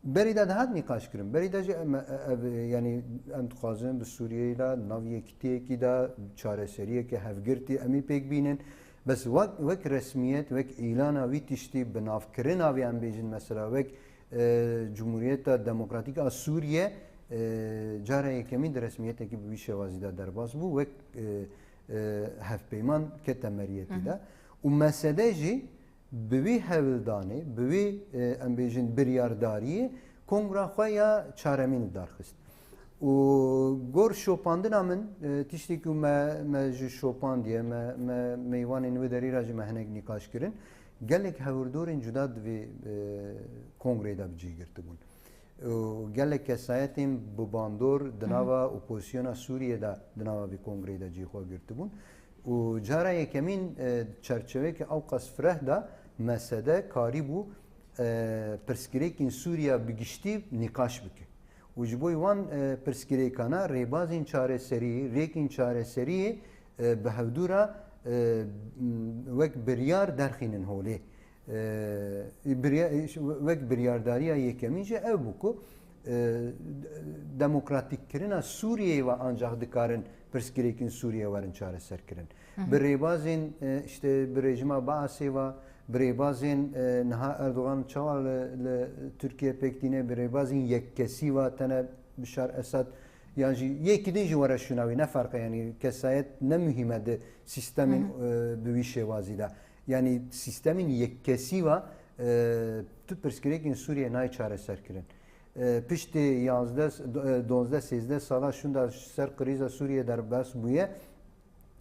Berî de dihat nîqaş kirin. Berî de jî em, ev, yani em dixwazin bi Sûriyeyê de nav yekitiyekî de çareseriyeke hevgirtî em ê pêk bînin. Bes wek, wek resmiyet, wek îlana wî tiştî, binavkirina wî em bêjin mesela wek, e, Cumhuriyeta Demokratîk a Sûriye, e, cara yekemîn di resmiyetekî bi wî şêwazî de derbas bû, wek, e, e, hevpeyman kete meriyetî Hı hı. de. Û mesele jî bi wî hewldanê, bi wî, e, em bêjin biryardariyê Kongra xwe ya çaremîn li dar xist. Û gor şopandina min, e, tiştê ku me, me ji şopandiye, me, me meywanên wê derî re jî me hinek nîqaş kirin. Gelek hewirdorên cuda di vê, e, kongreyê de bi cih girtibûn. Û gelek kesayetên bi bandor di nava opozisyona Sûriyê de di nava vê kongreyê de cihê xwe girtibûn. Û cara yekemîn, e, çerçeveyeke ewqas fireh de M S D karîbû, e, pirsgirêkên Sûriya bi giştî nîqaş bike. Û ji bo wan, e, pirsgirêkana rêbazên çareseriyê, rêkên çareseriyê, e, bi hevdû re, e, m, wek biryar derxînin holê. E, birya-, wek biryardariya yekemîn jî ew bû ku, e, demokratîkkirina Sûriyeyê ve ancax dikarin pirsgirêkên Sûriye werin çareserkirin. Bi rêbazên, e, işte, bi rejîma Baasê ve, bi rêbazên, e, niha Erdogan çawa li, li Tirkiye pêk tîne, bi rêbazên yekkesî ve tene Bişar Esad, yan jî yekî din jî were şûna wî, ne ferq e, yanî kesayet ne muhîm e di sîstemên, e, bi wî şêwazî de. Yanî sîstemên yekkesî ve, e, tu pirsgirêkên Sûriye nayê çareserkirin. E, piştê yazdeh, e, dozdeh, sêzdeh sala şûnda ji ser krîza Sûriye derbas bûye,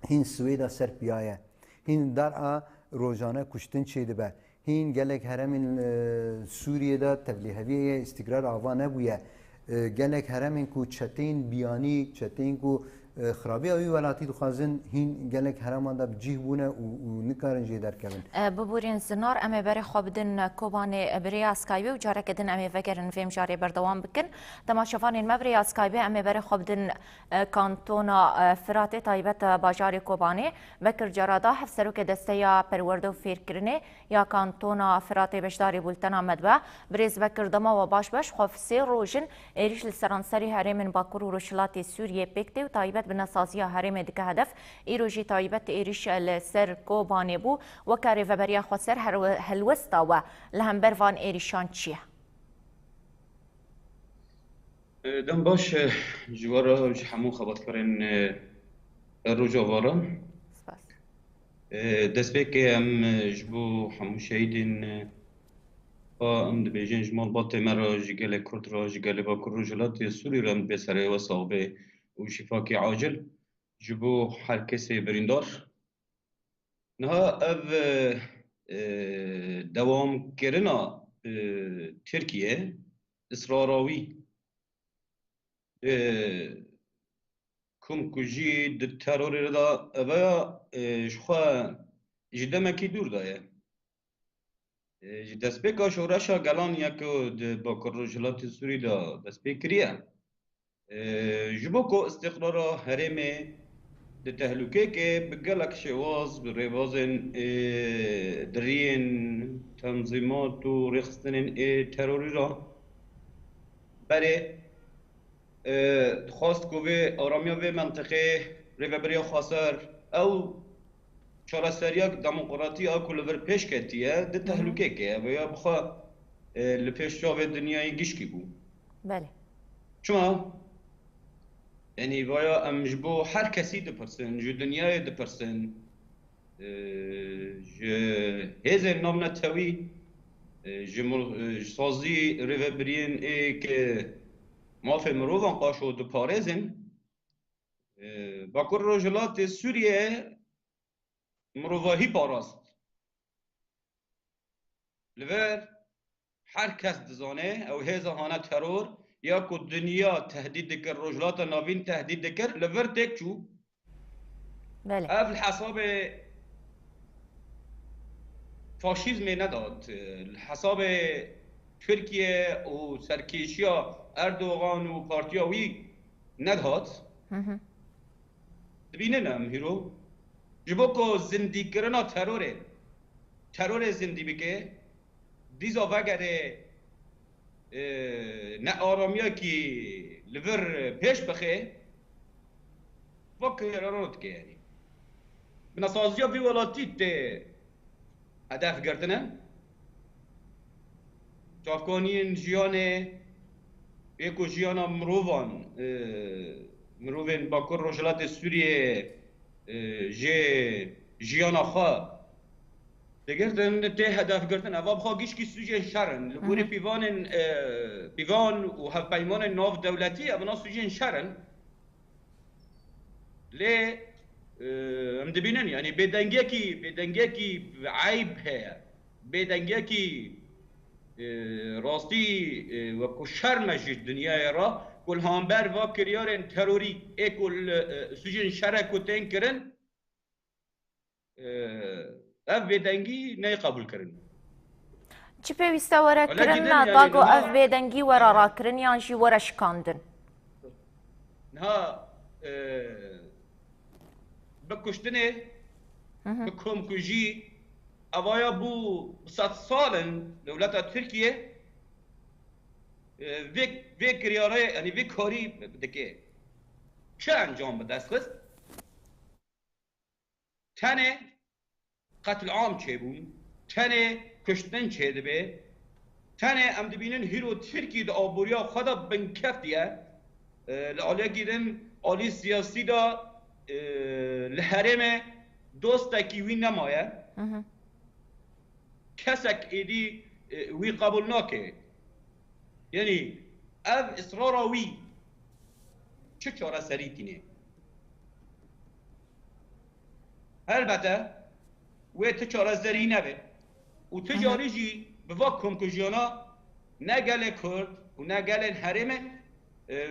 hîn Swêda ser piya ye. Hîn dar a rojane kuştin çêdibe. Hîn gelek heremên, e, Sûriyê de tevlîheviyê ye, îstîkrar ava nebûye. E, gelek heremên ku çeteyên biyanî, çeteyên ku, e, xirabiya wî welatî dixwazin, hîn gelek hereman de bi cih bûne û, û nikarin jê derkevin. E, biborîn Zinar, em ê berê xwe bidin Kobanê, e, bi rêya Skypeê û careke din em ê vegerin vê mijarê berdewam bikin. Temaşevanên me, bi rêya Skypeê em ê berê xwe bidin, e, kantona, e, Firatê, taybet, e, bajarê Kobanê. Bekir Carada, hevserokê Desteya Perwerde û Fêrkirinê ya Kantona Firatê beşdarî bultena me dibe. Birêz Bekir, dema we baş be. Ji xwe sê roj in êrîş li seranserî herêmên Bakur û Rojhilatê Sûriyê pêk tê û taybet bi nesaziya herêmê dike hedef. Îro jî taybet êrîş li ser Kobanê bû. Weke rêveberiya xweser, her-, helwesta we li hember van êrîşan çi ye? E, dem baş, e, ji we re û ji hemû xebatkarên, e, Rojava re. Spas. E, destpêkê em, e, ji bo hemû şehîdên, e, xwe em dibêjin, ji malbatê me re, ji gelê Kurd re, ji gelê Bakur Rojhilatê Sûrî re em dibê serê we sax bê û şîfakê acil ji bo her kesê birîndar. Niha ev, e, e, dewamkirina, e, Tirkiye, israra wî, e, komkujî di terorê de ev ya, e, ji xwe ji demekî dûr de ye. E, ji destpêka şoreşa gelan ya ku di Bakur Rojhilatê Sûrî de dest pê kiriye. E, ji bo ku îstiqrara herêmê di tehlûkeyekê bi gelek şêwaz, bi rêbazên, e, diriyên tenzîmat û rêxistinên ê terorî re berê, e, dixwast ku vê aramiya vê mentiqê, rêveberiya xweser, ew çareseriya demokratî a ku li vir pêş ketiye, di tehlûkeyekê ye. Ev ya bi xwe, e, li pêş çavê dinyayê gişkî bû. Belê. Çima? Yanî vaya em ji bo her kesî dipirsin, ji dinyayê dipirsin, e, ji hêzên navnetewî, e, ji mir-, e, ji sazî rêvebiriyên ê ke mafê mirovan qaşo diparêzin. E, Bakur Rojhilatê Sûriyê mirovahî parast. Li vir her kes dizane ew hêza hane teror ya ku dinya tehdît dikir, Rojhilata Navîn tehdît dikir, li vir têk çû. Belê. Ev li hesabê faşîzmê nedat, li hesabê Tirkiye û serkêşiya Erdogan û partiya wî nedat. Hı hı. Dibînin em hîro. Ji bo ku zindîkirina terorê, terorê zindî bike, dîsa vegere, e, nearamiyekî li vir pêş bixe, va kiraro dike yanî. Binasaziya vî welatî tê hedef girtine. Çavkaniyên jiyanê, ê ku jiyana mirovan, e, mirovên Bakur Rojhilatê Sûriyê, e, jê jiyana xwe Digirtin tê hedefgirtin. Eva bi xwe gişkî sûcên şer in. Li gorî pîvanên, e, pîvan û hevpeymanên navdewletî, evna sûcên şer in. Lê, e, em dibînin, yanî bêdengiyekî, bêdengiyekî eyb heye. Bêdengiyekî, e, rastî, e, wekû şerm e ji dinyayê re, ku li hember va kiryarên terorî ê ku li, e, sûcên şer e ku tên kirin, e, ev bêdengî neyê qebûlkirin. Çi pêwîste were Wele kirin, didin, yanî, ta ku niha ev bêdengî were rakirin yan jî were şikandin? Niha, e, bi kuştinê, Hı hı. bi komkujî, evaya bû bi sed sal in dewleta Tirkiye, e, vê, vê kiryarê, yanî vê karî dike. Çi encam bi dest xist? Tenê qetliam çêbûn, tenê kuştin çêdibe, tenê em dibînin hîro Tirkî di aboriya xwe de binkeftiye. E, li aliyekî din alî siyasî de, e, li herêmê dostekî wî nemaye. Hı hı. Kesek êdî, e, wî qebûl nake. Yanî ev israra wî çi çareserî tîne? Helbete wê ti çareserî nebe û ti Hı hı. carî jî bi va komkujiyana ne gelê Kurd û ne gelên herêmê, e,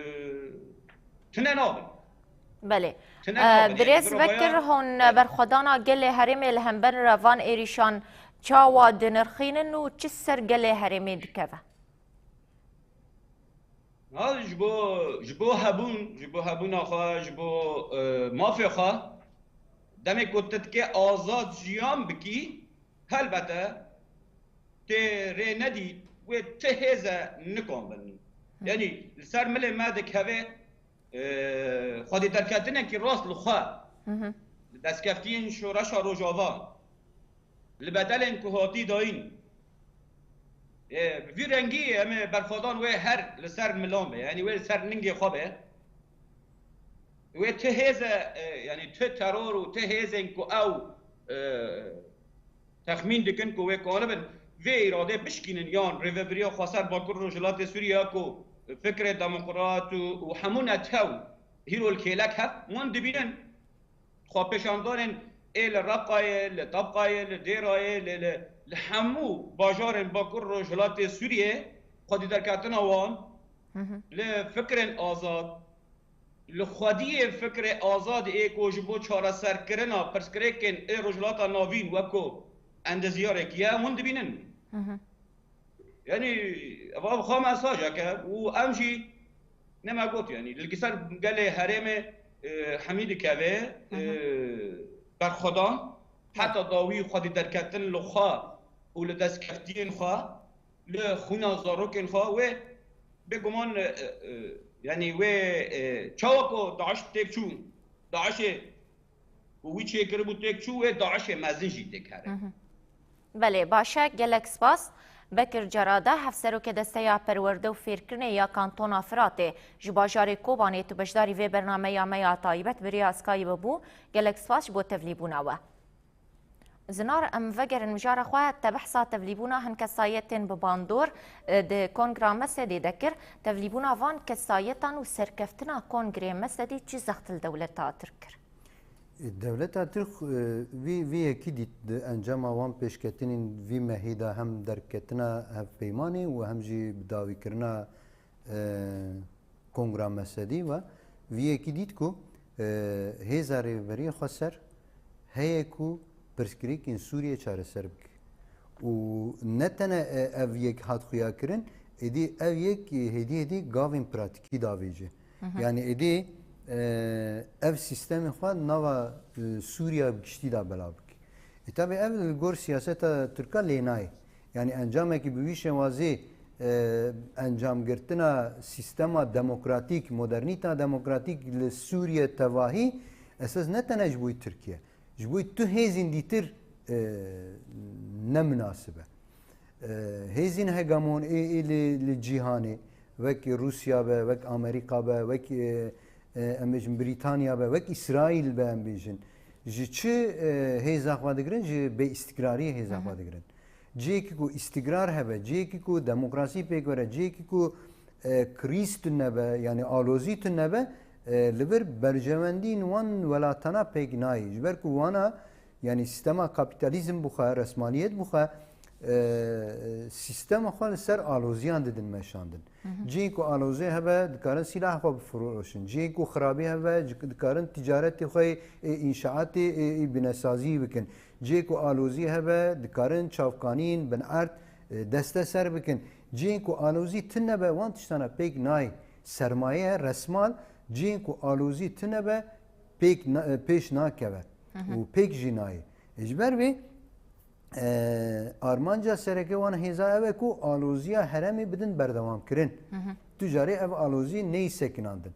tune nabin. Belê. Tune Ee, nabin. Yanî Birêz bi Bekir, ravaya hon berxwedana gelê herêmê li hember van êrîşan çawa dinirxînin û çi ser gelê herêmê dikeve? Ha, ji bo, ji bo hebûn, ji bo hebûna xwe, ji bo, e, mafê xwe, demê ku tu dikê azad jiyan bikî, helbete tê rê nedî wê ti hêze nikan bin. Hı. Yanî li ser milê me dikeve, e, xwedî derketinekî rast li xwe, Hı hı. li destkeftiyên şoreşa Rojava, li bedelên ku hatî dayîn. E, bi vî rengî em ê berxwedan wê her li ser milan be, yanî wê li ser ningê xwe be. Wê ti hêze, e, yanî ti teror û ti hêzên ku ew, e, texmîn dikin ku wê kanibin vê îradê bişkînin yan rêvebiriya xweser Bakur Rojhilatê Sûriye ya ku fikrê demokrat û, û hemû netew hîro li kêlek hev, wan dibînin xwepêşandanên ê li Reqayê, li Tebqayê, li Dêrayê, li, li, li hemû bajarên Bakur Rojhilatê Sûriyê, xwedî derketina wan, Hı hı. li fikrên azad, li xwediyê fikrê azad ê ku ji bo çareserkirina pirsgirêkên ê Rojhilata Navîn weko endezyarek ye, hûn dibînin. Hı hı. Yanî, eva bi xwe mesajek e û em jî ne me got, yanî, li ser gelê herêmê, e, hemî dikeve, Hı hı. e, berxwedan, heta dawî xwedî derketin li xwe û li destkeftiyên xwe, li xwîna zarokên xwe, wê bêguman, e, e, yanî, wê, e, çawa ku DAIŞ têk çû, DAIŞê û wî çêkiribû têk çû, wê DAIŞê mezin jî têk here. Hı hı. Belê, baş e, gelek spas. Bekir Cerade, Hevserokê Desteya Perwerde û Fêrkirinê ya Kantona Firatê, ji bajarê Kobanê, tu beşdarî vê bernameya me ya taybet bi rêya Skype bû. Gelek spas ji bo tevlîbûna we. Zinar, em vegerin mijara xwe, te behsa tevlîbûna hin kesayetên bi bandor, e, di Kongra Mesedê de kir. Tevlîbûna van kesayetan û serkeftina Kongrê Mesedî çi zext li dewleta Tirk kir? Dewleta Tirk, e, vî, vî yekî dît di encama wan pêşketinên vî mehî de hem derketina hevpeymanê û hem jî bidawîkirina, e, Kongra Mesedî ve vî yekî dît ku, e, hêza rêveberiyê xweser heye ku pirsgirêkên Sûriyê çareser bike. Û ne tene, e, ev yek hat xuyakirin, êdî ev yek, e, hêdî hêdî gavên pratîkî davêje. Hı hı. Yanî êdî, e, ev sîstemê xwe nava, e, Sûriya bi giştî de belav bike. E, tabi ev li gor siyaseta Tirka lê nayê. Yanî encamekî bi wî şêwazê, e, encamgirtina sîstema demokratîk, modernîta demokratîk li Sûriye tevahî esas ne tene ji bo Tirkiye. Ji bo tu hêzên dîtir, e, ne minasib e. E, hêzên hegemon ê, ê li, li cîhanê, wek Rûsya be, wek Amerîka be, wek, e, e, em bêjin Brîtanya be, wek Îsraîl be, em bêjin. Ji çi, e, hêza xwe digirin? Ji bêîstikrariyê hêza Hı hı. xwe digirin. Cihekî ku îstikrar hebe, cihekî ku demokrasî pêk were, cihekî ku, e, krîz tune be, yanî alozî tune be, e, li vir berjewendiyên wan welatana pêk nayê. Ji ber ku wana, yanî sîstema kapîtalîzm bixwe, resmaliyet bixwe, e, sîstema xwe li ser aloziyan didin meşandin. Hı hı. Cihên ku alozê hebe, dikarin sîlah xwe bifiroşin. Cihên ku xirabî hebe, cik-, dikarin ticaretê xwe yê, ê înşaatê, ê, ê binesazî bikin. Cihê ku alozî hebe, dikarin çavkanîn, bin erd, e, desteser bikin. Cihên ku alozî tune be, wan tiştana pêk nayê. Sermaye, resmal, cihên ku alozî tune be, pêk na-, e, pêş nakeve Hı hı. û pêk jî nayê. E, ji ber vê, e, armanca sereke wan hêza ew e ku aloziya herêmê bidin berdewamkirin. Hı hı. Tu carê ev alozî neyê sekinandin.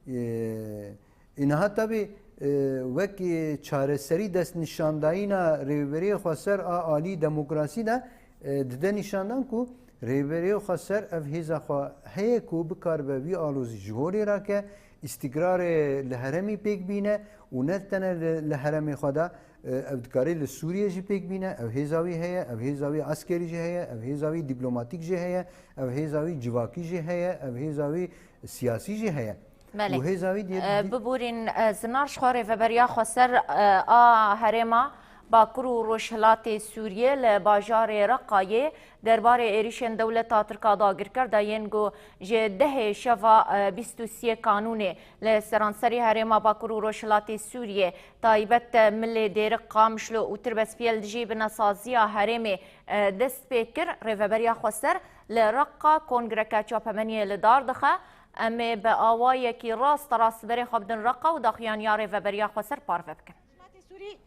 E, Îniha tabî, e, wek, e, çareserî destnîşandayîna Rêveberiya Xweser a alî demokrasî de, e, dide nîşandan ku Rêveberiya Xweser ev hêza xwe heye ku bikaribe vî alozî ji holê rake, îstikrarê li herêmî pêk bîne û ne tene li, li herêmê xwe de, e, ev dikare li Sûriyê jî pêk bîne, ev hêza wî heye, ev hêza wî eskerî jî heye, ev hêza wî dîplomatîk jî heye, ev hêza wî civakî jî heye, ev hêza wî siyasî jî heye. Belê. Û hêza wî diye E, di- Biborîn, e, Zinar ji xwe Rêveberiya Xweser, e, a herêma Bakur û Rojhilatê Sûriyê li bajarê Reqayê derbarê êrîşên dewleta Tirk a dagirker de yên ku ji dehê şeva, e, bîst û sê Kanûnê li seranserî herêma Bakur û Rojhilatê Sûriyê, taybet, e, milê Dêrik, Qamişlo û Tirbespiyê li dijî binesaziya herêmê, e, dest pê kir. Rêveberiya Xweser li Reqa kongreke çapemeniyê li dar dixe. Em ê bi awayekî rasterast berê xwe bidin Reqa û daxuyaniya Rêveberiya Xweser parve bikin. Rojhilatê Sûrî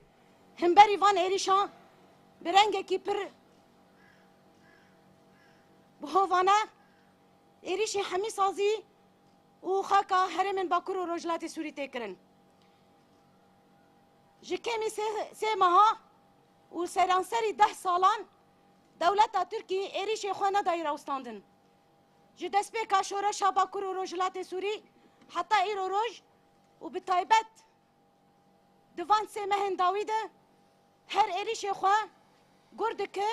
himberî van êrîşan bi rengekî pir bihovane êrîşî hemî sazî û xaka herêmên Bakur û Rojhilatê Sûrî tê kirin. Ji kêmî sê, sê meha û seranserî deh salan dewleta Tirkî êrîşê xwe nedayî rawestandin. Ji destpêka şoreşa Bakur û Rojhilatê Sûrî heta îro roj û bi taybet di van sê mehên dawî de her êrîşê xwe gur dike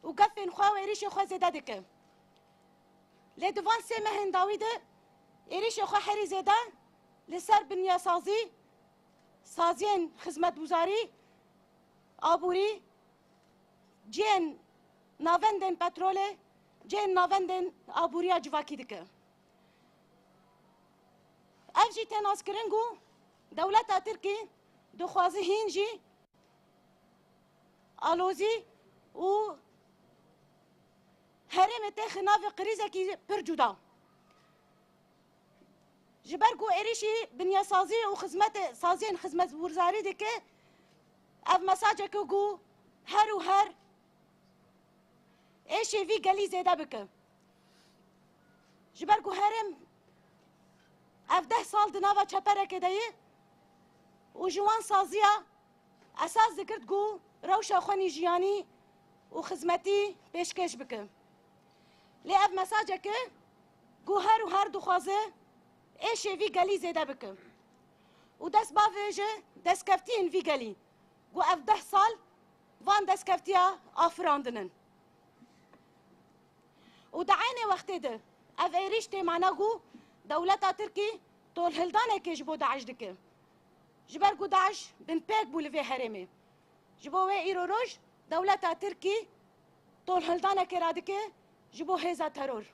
û gefên xwe û êrîşê xwe zêde dike. Lê di van sê mehên dawî de êrîşê xwe herî zêde li ser binyasazî, saziyên xizmetguzarî, aborî, cihên navendên petrolê, cihên navendên aboriya civakî dike. Ev jî tê naskirin ku dewleta Tirkî dixwaze hîn jî alozî û herêmê têxe navê krîzekî pir cuda. Ji ber ku êrîşî binyasazî û xizmetê, saziyên xizmetguzarî dike, ev mesajeke ku her û her êşê vî gelî zêde bike. Ji ber ku herêm ev deh sal di nava çeperekê de ye û ji wan saziya esas digirt ku rewşa xwe nî jiyanî û xizmetî pêşkêş bike. Lê ev mesajeke ku her û her dixwaze êşê vî gelî zêde bike. Û dest bavêje destkeftiyên vî gelî ku ev deh sal van destkeftiya afirandin in. Û di eynê wextê de ev êrîş tê mane ku dewleta Tirkî tolhildanekê ji bo DAIŞ dike. Ji ber ku DAIŞ binpêk bû li vê herêmê. Ji bo wê îro roj dewleta Tirkî tolhildanekê radike ji bo hêza teror.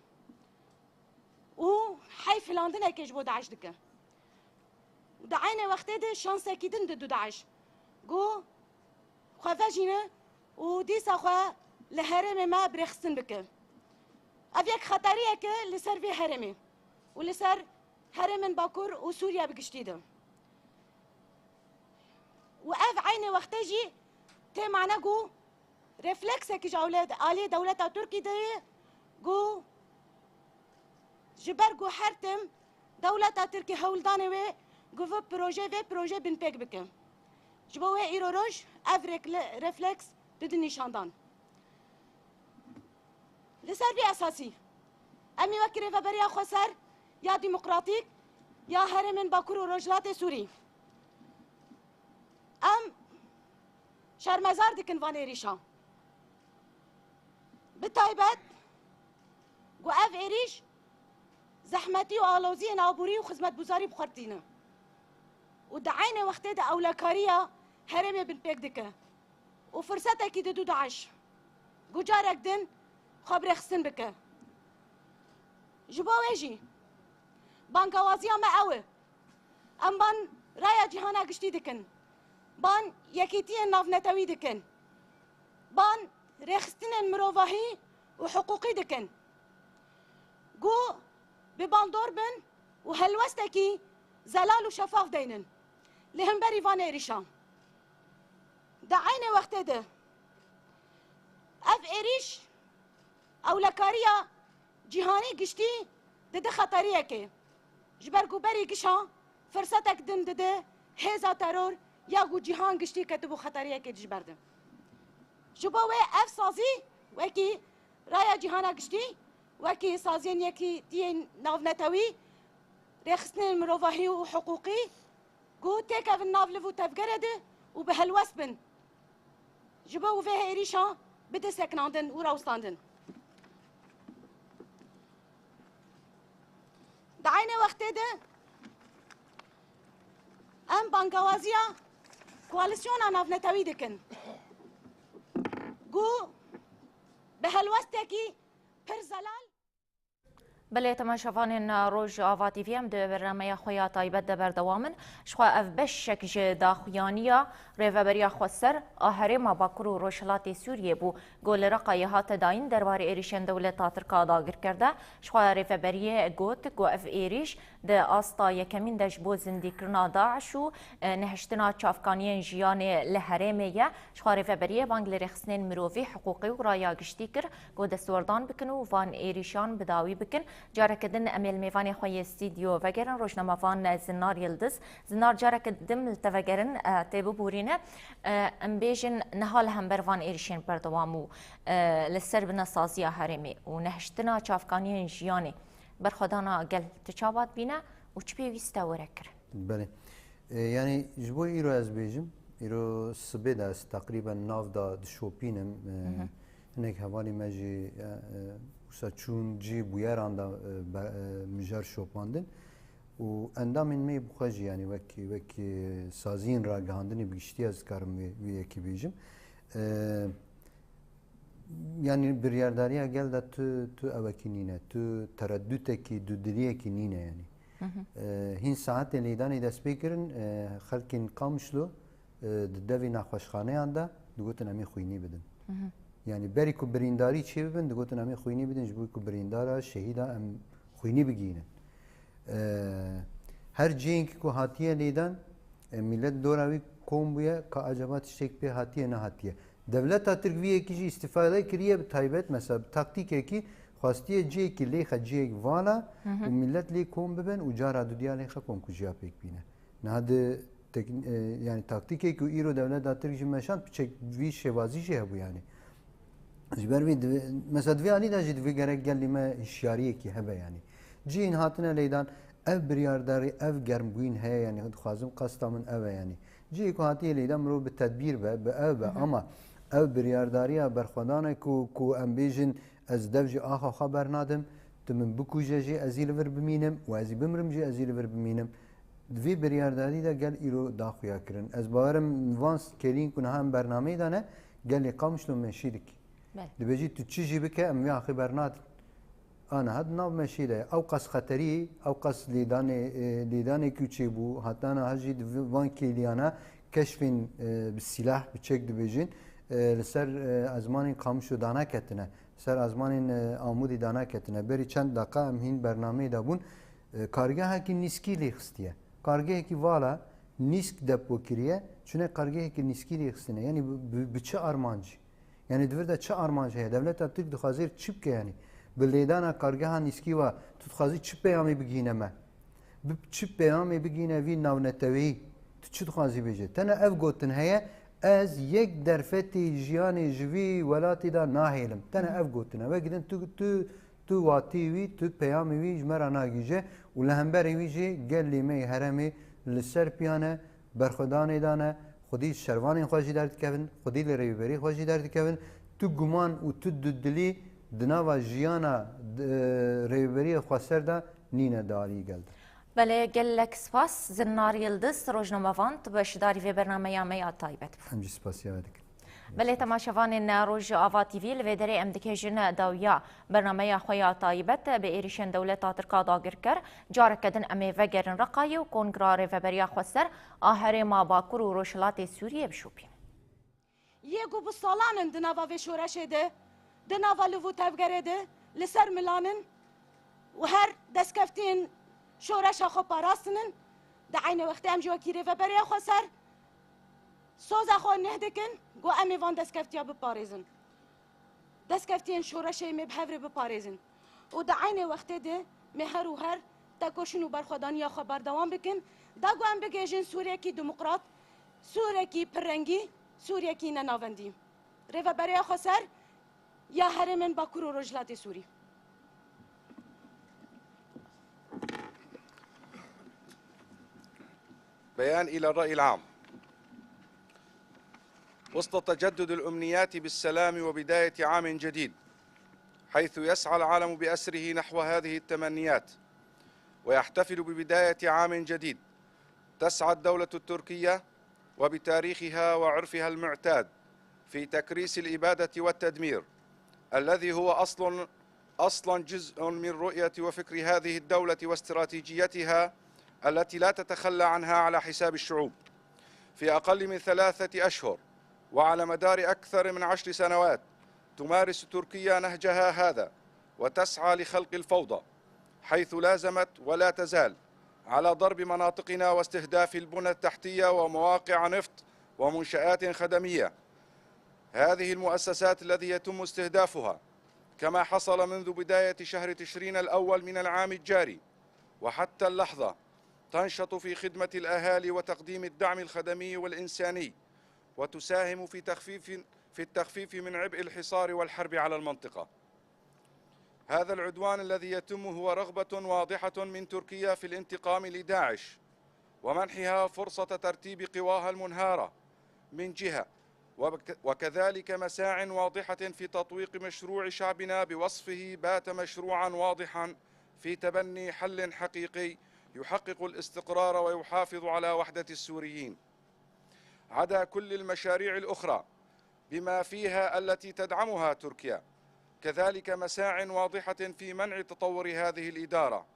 Û heyfilandinekê ji bo DAIŞ dike. Di eynê wextê de şansekî din dide DAIŞ. Ku xwe vejîne û dîsa xwe li herêmê me bi rêxistin bike. Ev yek xeteriyek e li ser vê herêmê û li ser herêmên Bakur û Sûriye bi giştî de. Û ev eynê wextê jî tê mane ku refleksekî ji ewlê-, aliyê dewleta Tirkî de ye ku ji ber ku her tim dewleta Tirkî hewldanê wê ku vê proje, vê proje binpêk bike. Ji bo wê îro roj ev rekle-, refleks dide nîşandan. Li ser vî esasî, em ê wekî Rêveberiya Xweser ya Demokratîk ya herêmên Bakur û Rojhilatê Sûrî, şermezar dikin van êrîşan. Bi taybet ku ev êrîş zehmetî û aloziyên aborî û xizmetguzarî bi xwe re tîne û di eynê wextê de ewlekariya herêmê binpêk dike û firsetekî dide DAIŞ ku carek din xwe bi rêxistin bike. Ji bo wê jî bangewaziya me ew e. Em ban raya cîhana giştî dikin. Ban yekîtiyên navnetewî dikin. Ban rêxistinên mirovahî û hiqûqî dikin. Ku bi bandor bin û helwestekî zelal û şefaf deynin li hemberî van êrîşan. Di eynê wextê de ev êrîş ewlekariya cîhanî giştî dide xeteriyekê. Ji ber ku berî gişa firsetek din dide hêza teror ya ku cîhan giştî ketibû xeteriyekê ji ber de. Ji bo wê ev sazî wekî raya cîhana giştî, wekî saziyên yekîtiyên navnetewî, rêxistinên mirovahî û hiqûqî ku têkevin nav liv û tevgerê de û bi helwest bin, ji bo vê êrîşa bide sekinandin û rawestandin. Di eynê wextê de em bangewaziya koalîsyona navnetewî dikin ku bi helwestekî pir zelal Belê, temaşevanên Rojava T V, em di bernameya xwe ya taybet de berdewam in. Ji xwe ev beşek ji daxuyaniya Rêveberiya Xweser a Herêma Bakur û Rojhilatê Sûriyê bû, ku li Reqayê hate dayîn derbarê êrîşên dewleta Tirk a dagirker de. Ji xwe Rêveberiyê got ku ev êrîş di asta yekemîn de ji bo zindîkirina DAIŞ û, e, nehiştina çavkaniyên jiyanê li herêmê ye. Ji xwe Rêveberiyê bang li rêxistinên mirovî, hiqûqî û raya giştî kir ku destwerdan bikin û van êrîşan bi dawî bikin. Careke din em ê li mêvanê xwe yê stûdyo vegerin, rojnamevan Zinar Yildiz. Zinar, careke din li te vegerin, e, tê bibûrîne. E, em bêjin niha li hember van êrîşên berdewam û, e, li ser binesaziya herêmê û nehiştina çavkaniyên jiyanê berxwedana gel tu çawa dibîne û çi pêwîst e were kirin? Belê. E, yanî ji bo îro ez bêjim, îro sibê de ez teqrîben nav da dişopînim. E, Hı hı. Hinek hevalî me jî, e, e, wisa çûn cî bûyeran da, e, be-, e, mijar şopandin. Û endamên me yê bi xwe jî, yanî wek, wek, e, saziyên ragihandinê bi giştî ez dikarim vê, vê yekê bêjim. E, Yanî biryardariya gel de tu, tu ewekî nîne, tu tereddûtekî, dudiliyekî nîne yanî. Hı hı. E, hîn saetê lêdanê dest pê kirin, e, xelkên Qamişlo, e, di devê nexweşxaneyan de digotin em ê xwînî bidin. Hı hı. Yanî berî ku birîndarî çê bibin, digotin em ê xwînî bidin, ji bo ku birîndara, şehîda em xwînî bigihînin. E, her cihênkî ku hatiye lêdan, e, millet dora wî kom bûye, ka acaba tiştek pê hatiye, nehatiye. Dewleta Tirk vî yekî jî îstîfade kiriye bi taybet, mesela bi taktîkekî xwestiye cihekî lêxe cihek vala Hı hı. û millet lê kom bibin û cara dudiya lêxe komkujiya pêk bîne. Niha di tek-, e, yanî taktîkekî ku îro dewleta Tirk jî meşand, piçek vî şêwazî jî hebû yanî. Ji ber vî divê, mesela di vê alî de jî divê gerek gelî me hişyariyekî hebe yanî. Cihên hatine leydan, ev biryardarî, ev germbûyîn heye yanî, dixwazim qesta min ev e yanî. Cihê ku hatiye leydan mirov bi tedbîr be, bi ev be, Hı hı. ama ev biryardariya berxwedane ku, ku em bêjin ez dev ji axa xwe bernadim, tu min bikuje jî ez ê li vir bimînim û ez ê bimrim jî ez ê li vir bimînim. Di vê biryardarî de gel îro daxuya kirin. Ez bawerim van kêliyên ku niha em bernameyê de ne, gelê Qamişlo meşî dikî. Belê. Dibêjî tu çi jî bike, em vê axê bernadin. A niha di nav meşî de ye. Ew qas xeterî, ew qas lêdanê, e, lêdanê ku çêbû, hatana ha jî di van kêliyana keşfên, e, bi sîlah, bi çek dibêjin, e, li ser, e, ezmanên Qamişlo danaketine, li ser ezmanên, e, Amûdê danaketine. Berî çend deqa em hîn bernameyê de bûn. E, kargehekî nîskî lê xistiye. Kargehekî vala nîsk depo kiriye, çune kargehekî nîskî lê xistine. Yanî bi, bi, bi çi armancî? Yanî di vir de çi armanc heye? Dewleta Tirk dixwaze çi bike yanî? Bi lêdana kargeha nîskî ve tu dixwazî çi peyamê bigihîne me? Bi çi peyamê bigihîne vî navneteweyî? Tu çi dixwazî bêje? Tene ev gotin heye, ez yek derfetê jiyanê ji vî welatî de nahêlim. Tene ev gotin e. Wekî din tu, tu Tu watî wî, tu peyamê wî ji me re nagihîje û li hemberî wî jî gelê me yê herêmê li ser piyan e, berxwedanê de ne, Xwedî şervanên xwe jî derdikevin, xwedî li rêveberî xwe jî derdikevin. Tu guman û tu dudilî di nava jiyana, e, rêveberiya xweser de nîne di aliyê gel de. Belê, gelek spas. Zinar Yildiz, rojnamevan, tu beşdarî vê bernameya me ya taybet bû. Em jî spasiya we dikin. Belê, temaşevanên Rojava T V, li vê derê em dikêjin dawiya bernameya xwe ya taybet. Bi êrîşên dewleta Tirk a dagirker, careke din em ê vegerin Reqayê û Kongra Rêveberiya Xweser a Herêma Bakur û Rojhilatê Sûriyê bişopînin. Yê ku bi salan in di nava vê şoreşê de, di nava liv û tevgerê de li ser milan in û her destkeftiyên şoreşa xwe parastin in, di eynê wextê em jî wekî Rêveberiya Xweser soza xwe neh dikin ku em ê van destkeftiya biparêzin. Destkeftiyên şoreşê me bi hev re biparêzin û di eynê wextê de me her û her tekoşîn û berxwedaniya xwe berdewam bikin, da ku em bigihêjin Sûriyekî demokrat, Sûrekî pirrengî, Sûriyekî nenavendî. Rêveberiya Xweser ya herêmên Bakur û Rojhilatê Sûrî. بيان إلى الرأي العام. وسط تجدد الأمنيات بالسلام وبداية عام جديد، حيث يسعى العالم بأسره نحو هذه التمنيات ويحتفل ببداية عام جديد، تسعى الدولة التركية وبتاريخها وعرفها المعتاد في تكريس الإبادة والتدمير، الذي هو أصل، أصلًا جزء من رؤية وفكر هذه الدولة واستراتيجيتها التي لا تتخلى عنها على حساب الشعوب. في أقل من ثلاثة أشهر وعلى مدار أكثر من عشر سنوات، تمارس تركيا نهجها هذا وتسعى لخلق الفوضى، حيث لازمت ولا تزال على ضرب مناطقنا واستهداف البنى التحتية ومواقع نفط ومنشآت خدمية. هذه المؤسسات الذي يتم استهدافها، كما حصل منذ بداية شهر تشرين الأول من العام الجاري وحتى اللحظة، تنشط في خدمة الأهالي وتقديم الدعم الخدمي والإنساني، وتساهم في تخفيف، في التخفيف من عبء الحصار والحرب على المنطقة. هذا العدوان الذي يتم هو رغبة واضحة من تركيا في الانتقام لداعش ومنحها فرصة ترتيب قواها المنهارة من جهة، وبك-، وكذلك مساع واضحة في تطويق مشروع شعبنا بوصفه بات مشروعا واضحا في تبني حل حقيقي يحقق الاستقرار ويحافظ على وحدة السوريين، عدا كل المشاريع الأخرى بما فيها التي تدعمها تركيا، كذلك مساع واضحة في منع تطور هذه الإدارة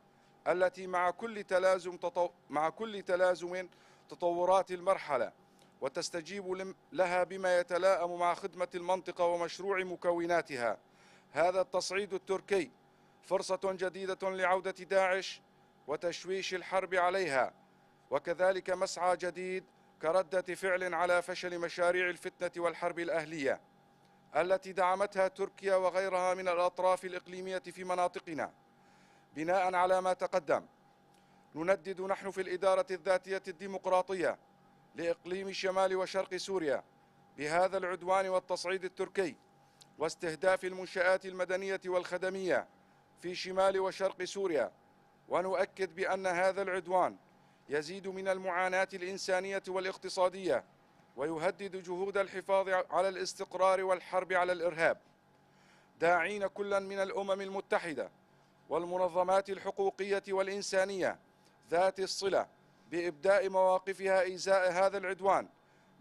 التي مع كل تلازم تطو-، مع كل تلازم تطورات المرحلة، وتستجيب لم-، لها بما يتلائم مع خدمة المنطقة ومشروع مكوناتها. هذا التصعيد التركي فرصة جديدة لعودة داعش وتشويش الحرب عليها، وكذلك مسعى جديد كردة فعل على فشل مشاريع الفتنة والحرب الأهلية التي دعمتها تركيا وغيرها من الأطراف الإقليمية في مناطقنا. بناء على ما تقدم، نندد نحن في الإدارة الذاتية الديمقراطية لإقليم شمال وشرق سوريا بهذا العدوان والتصعيد التركي واستهداف المنشآت المدنية والخدمية في شمال وشرق سوريا، ونؤكد بأن هذا العدوان يزيد من المعاناة الإنسانية والاقتصادية، ويهدد جهود الحفاظ على الاستقرار والحرب على الإرهاب، داعين كلا من الأمم المتحدة والمنظمات الحقوقية والإنسانية ذات الصلة بإبداء مواقفها إزاء هذا العدوان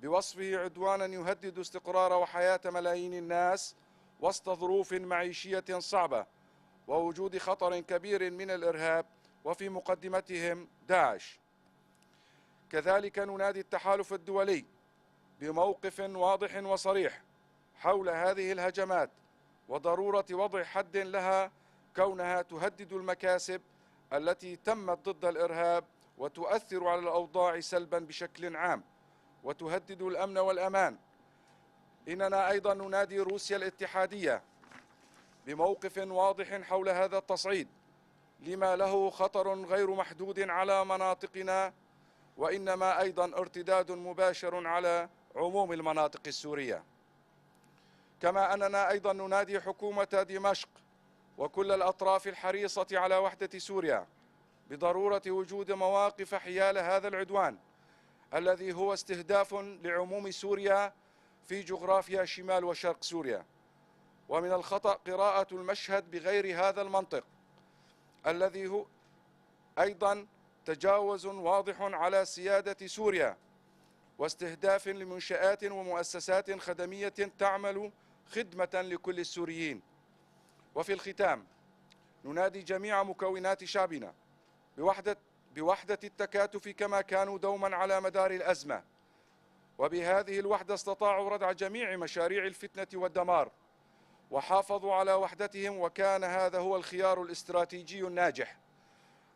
بوصفه عدوانا يهدد استقرار وحياة ملايين الناس وسط ظروف معيشية صعبة ووجود خطر كبير من الإرهاب وفي مقدمتهم داعش. كذلك ننادي التحالف الدولي بموقف واضح وصريح حول هذه الهجمات وضرورة وضع حد لها، كونها تهدد المكاسب التي تمت ضد الإرهاب وتؤثر على الأوضاع سلبا بشكل عام وتهدد الأمن والأمان. إننا أيضا ننادي روسيا الاتحادية بموقف واضح حول هذا التصعيد لما له خطر غير محدود على مناطقنا، وإنما أيضا ارتداد مباشر على عموم المناطق السورية. كما أننا أيضا ننادي حكومة دمشق وكل الأطراف الحريصة على وحدة سوريا بضرورة وجود مواقف حيال هذا العدوان الذي هو استهداف لعموم سوريا في جغرافيا شمال وشرق سوريا. ومن الخطأ قراءة المشهد بغير هذا المنطق، الذي هو أيضًا تجاوز واضح على سيادة سوريا، واستهداف لمنشآت ومؤسسات خدمية تعمل خدمة لكل السوريين. وفي الختام، ننادي جميع مكونات شعبنا بوحدة، بوحدة التكاتف كما كانوا دومًا على مدار الأزمة، وبهذه الوحدة استطاعوا ردع جميع مشاريع الفتنة والدمار، وحافظوا على وحدتهم، وكان هذا هو الخيار الاستراتيجي الناجح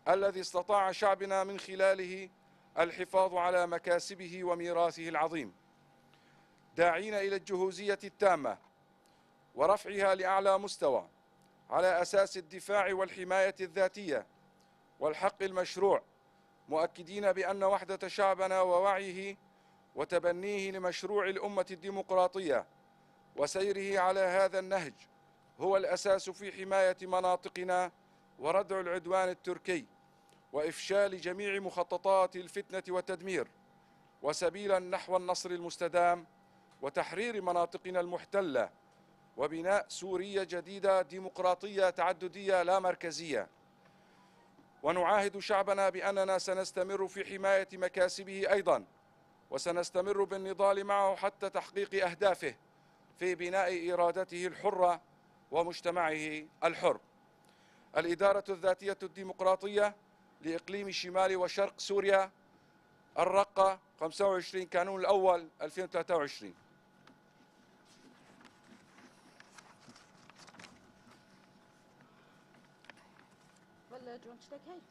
الذي استطاع شعبنا من خلاله الحفاظ على مكاسبه وميراثه العظيم، داعين إلى الجهوزية التامة ورفعها لأعلى مستوى على أساس الدفاع والحماية الذاتية والحق المشروع، مؤكدين بأن وحدة شعبنا ووعيه وتبنيه لمشروع الأمة الديمقراطية وسيره على هذا النهج هو الأساس في حماية مناطقنا وردع العدوان التركي وإفشال جميع مخططات الفتنة والتدمير، وسبيلًا نحو النصر المستدام وتحرير مناطقنا المحتلة وبناء سورية جديدة ديمقراطية تعددية لا مركزية. ونعاهد شعبنا بأننا سنستمر في حماية مكاسبه أيضًا، وسنستمر بالنضال معه حتى تحقيق أهدافه في بناء إرادته الحرة ومجتمعه الحر. الإدارة الذاتية الديمقراطية لإقليم شمال وشرق سوريا، الرقة، خمسة وعشرين كانون الأول ألفين وثلاثة وعشرين. ولا جون تشتكي؟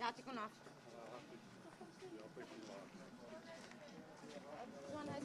يعطيكم العافية. جون هاي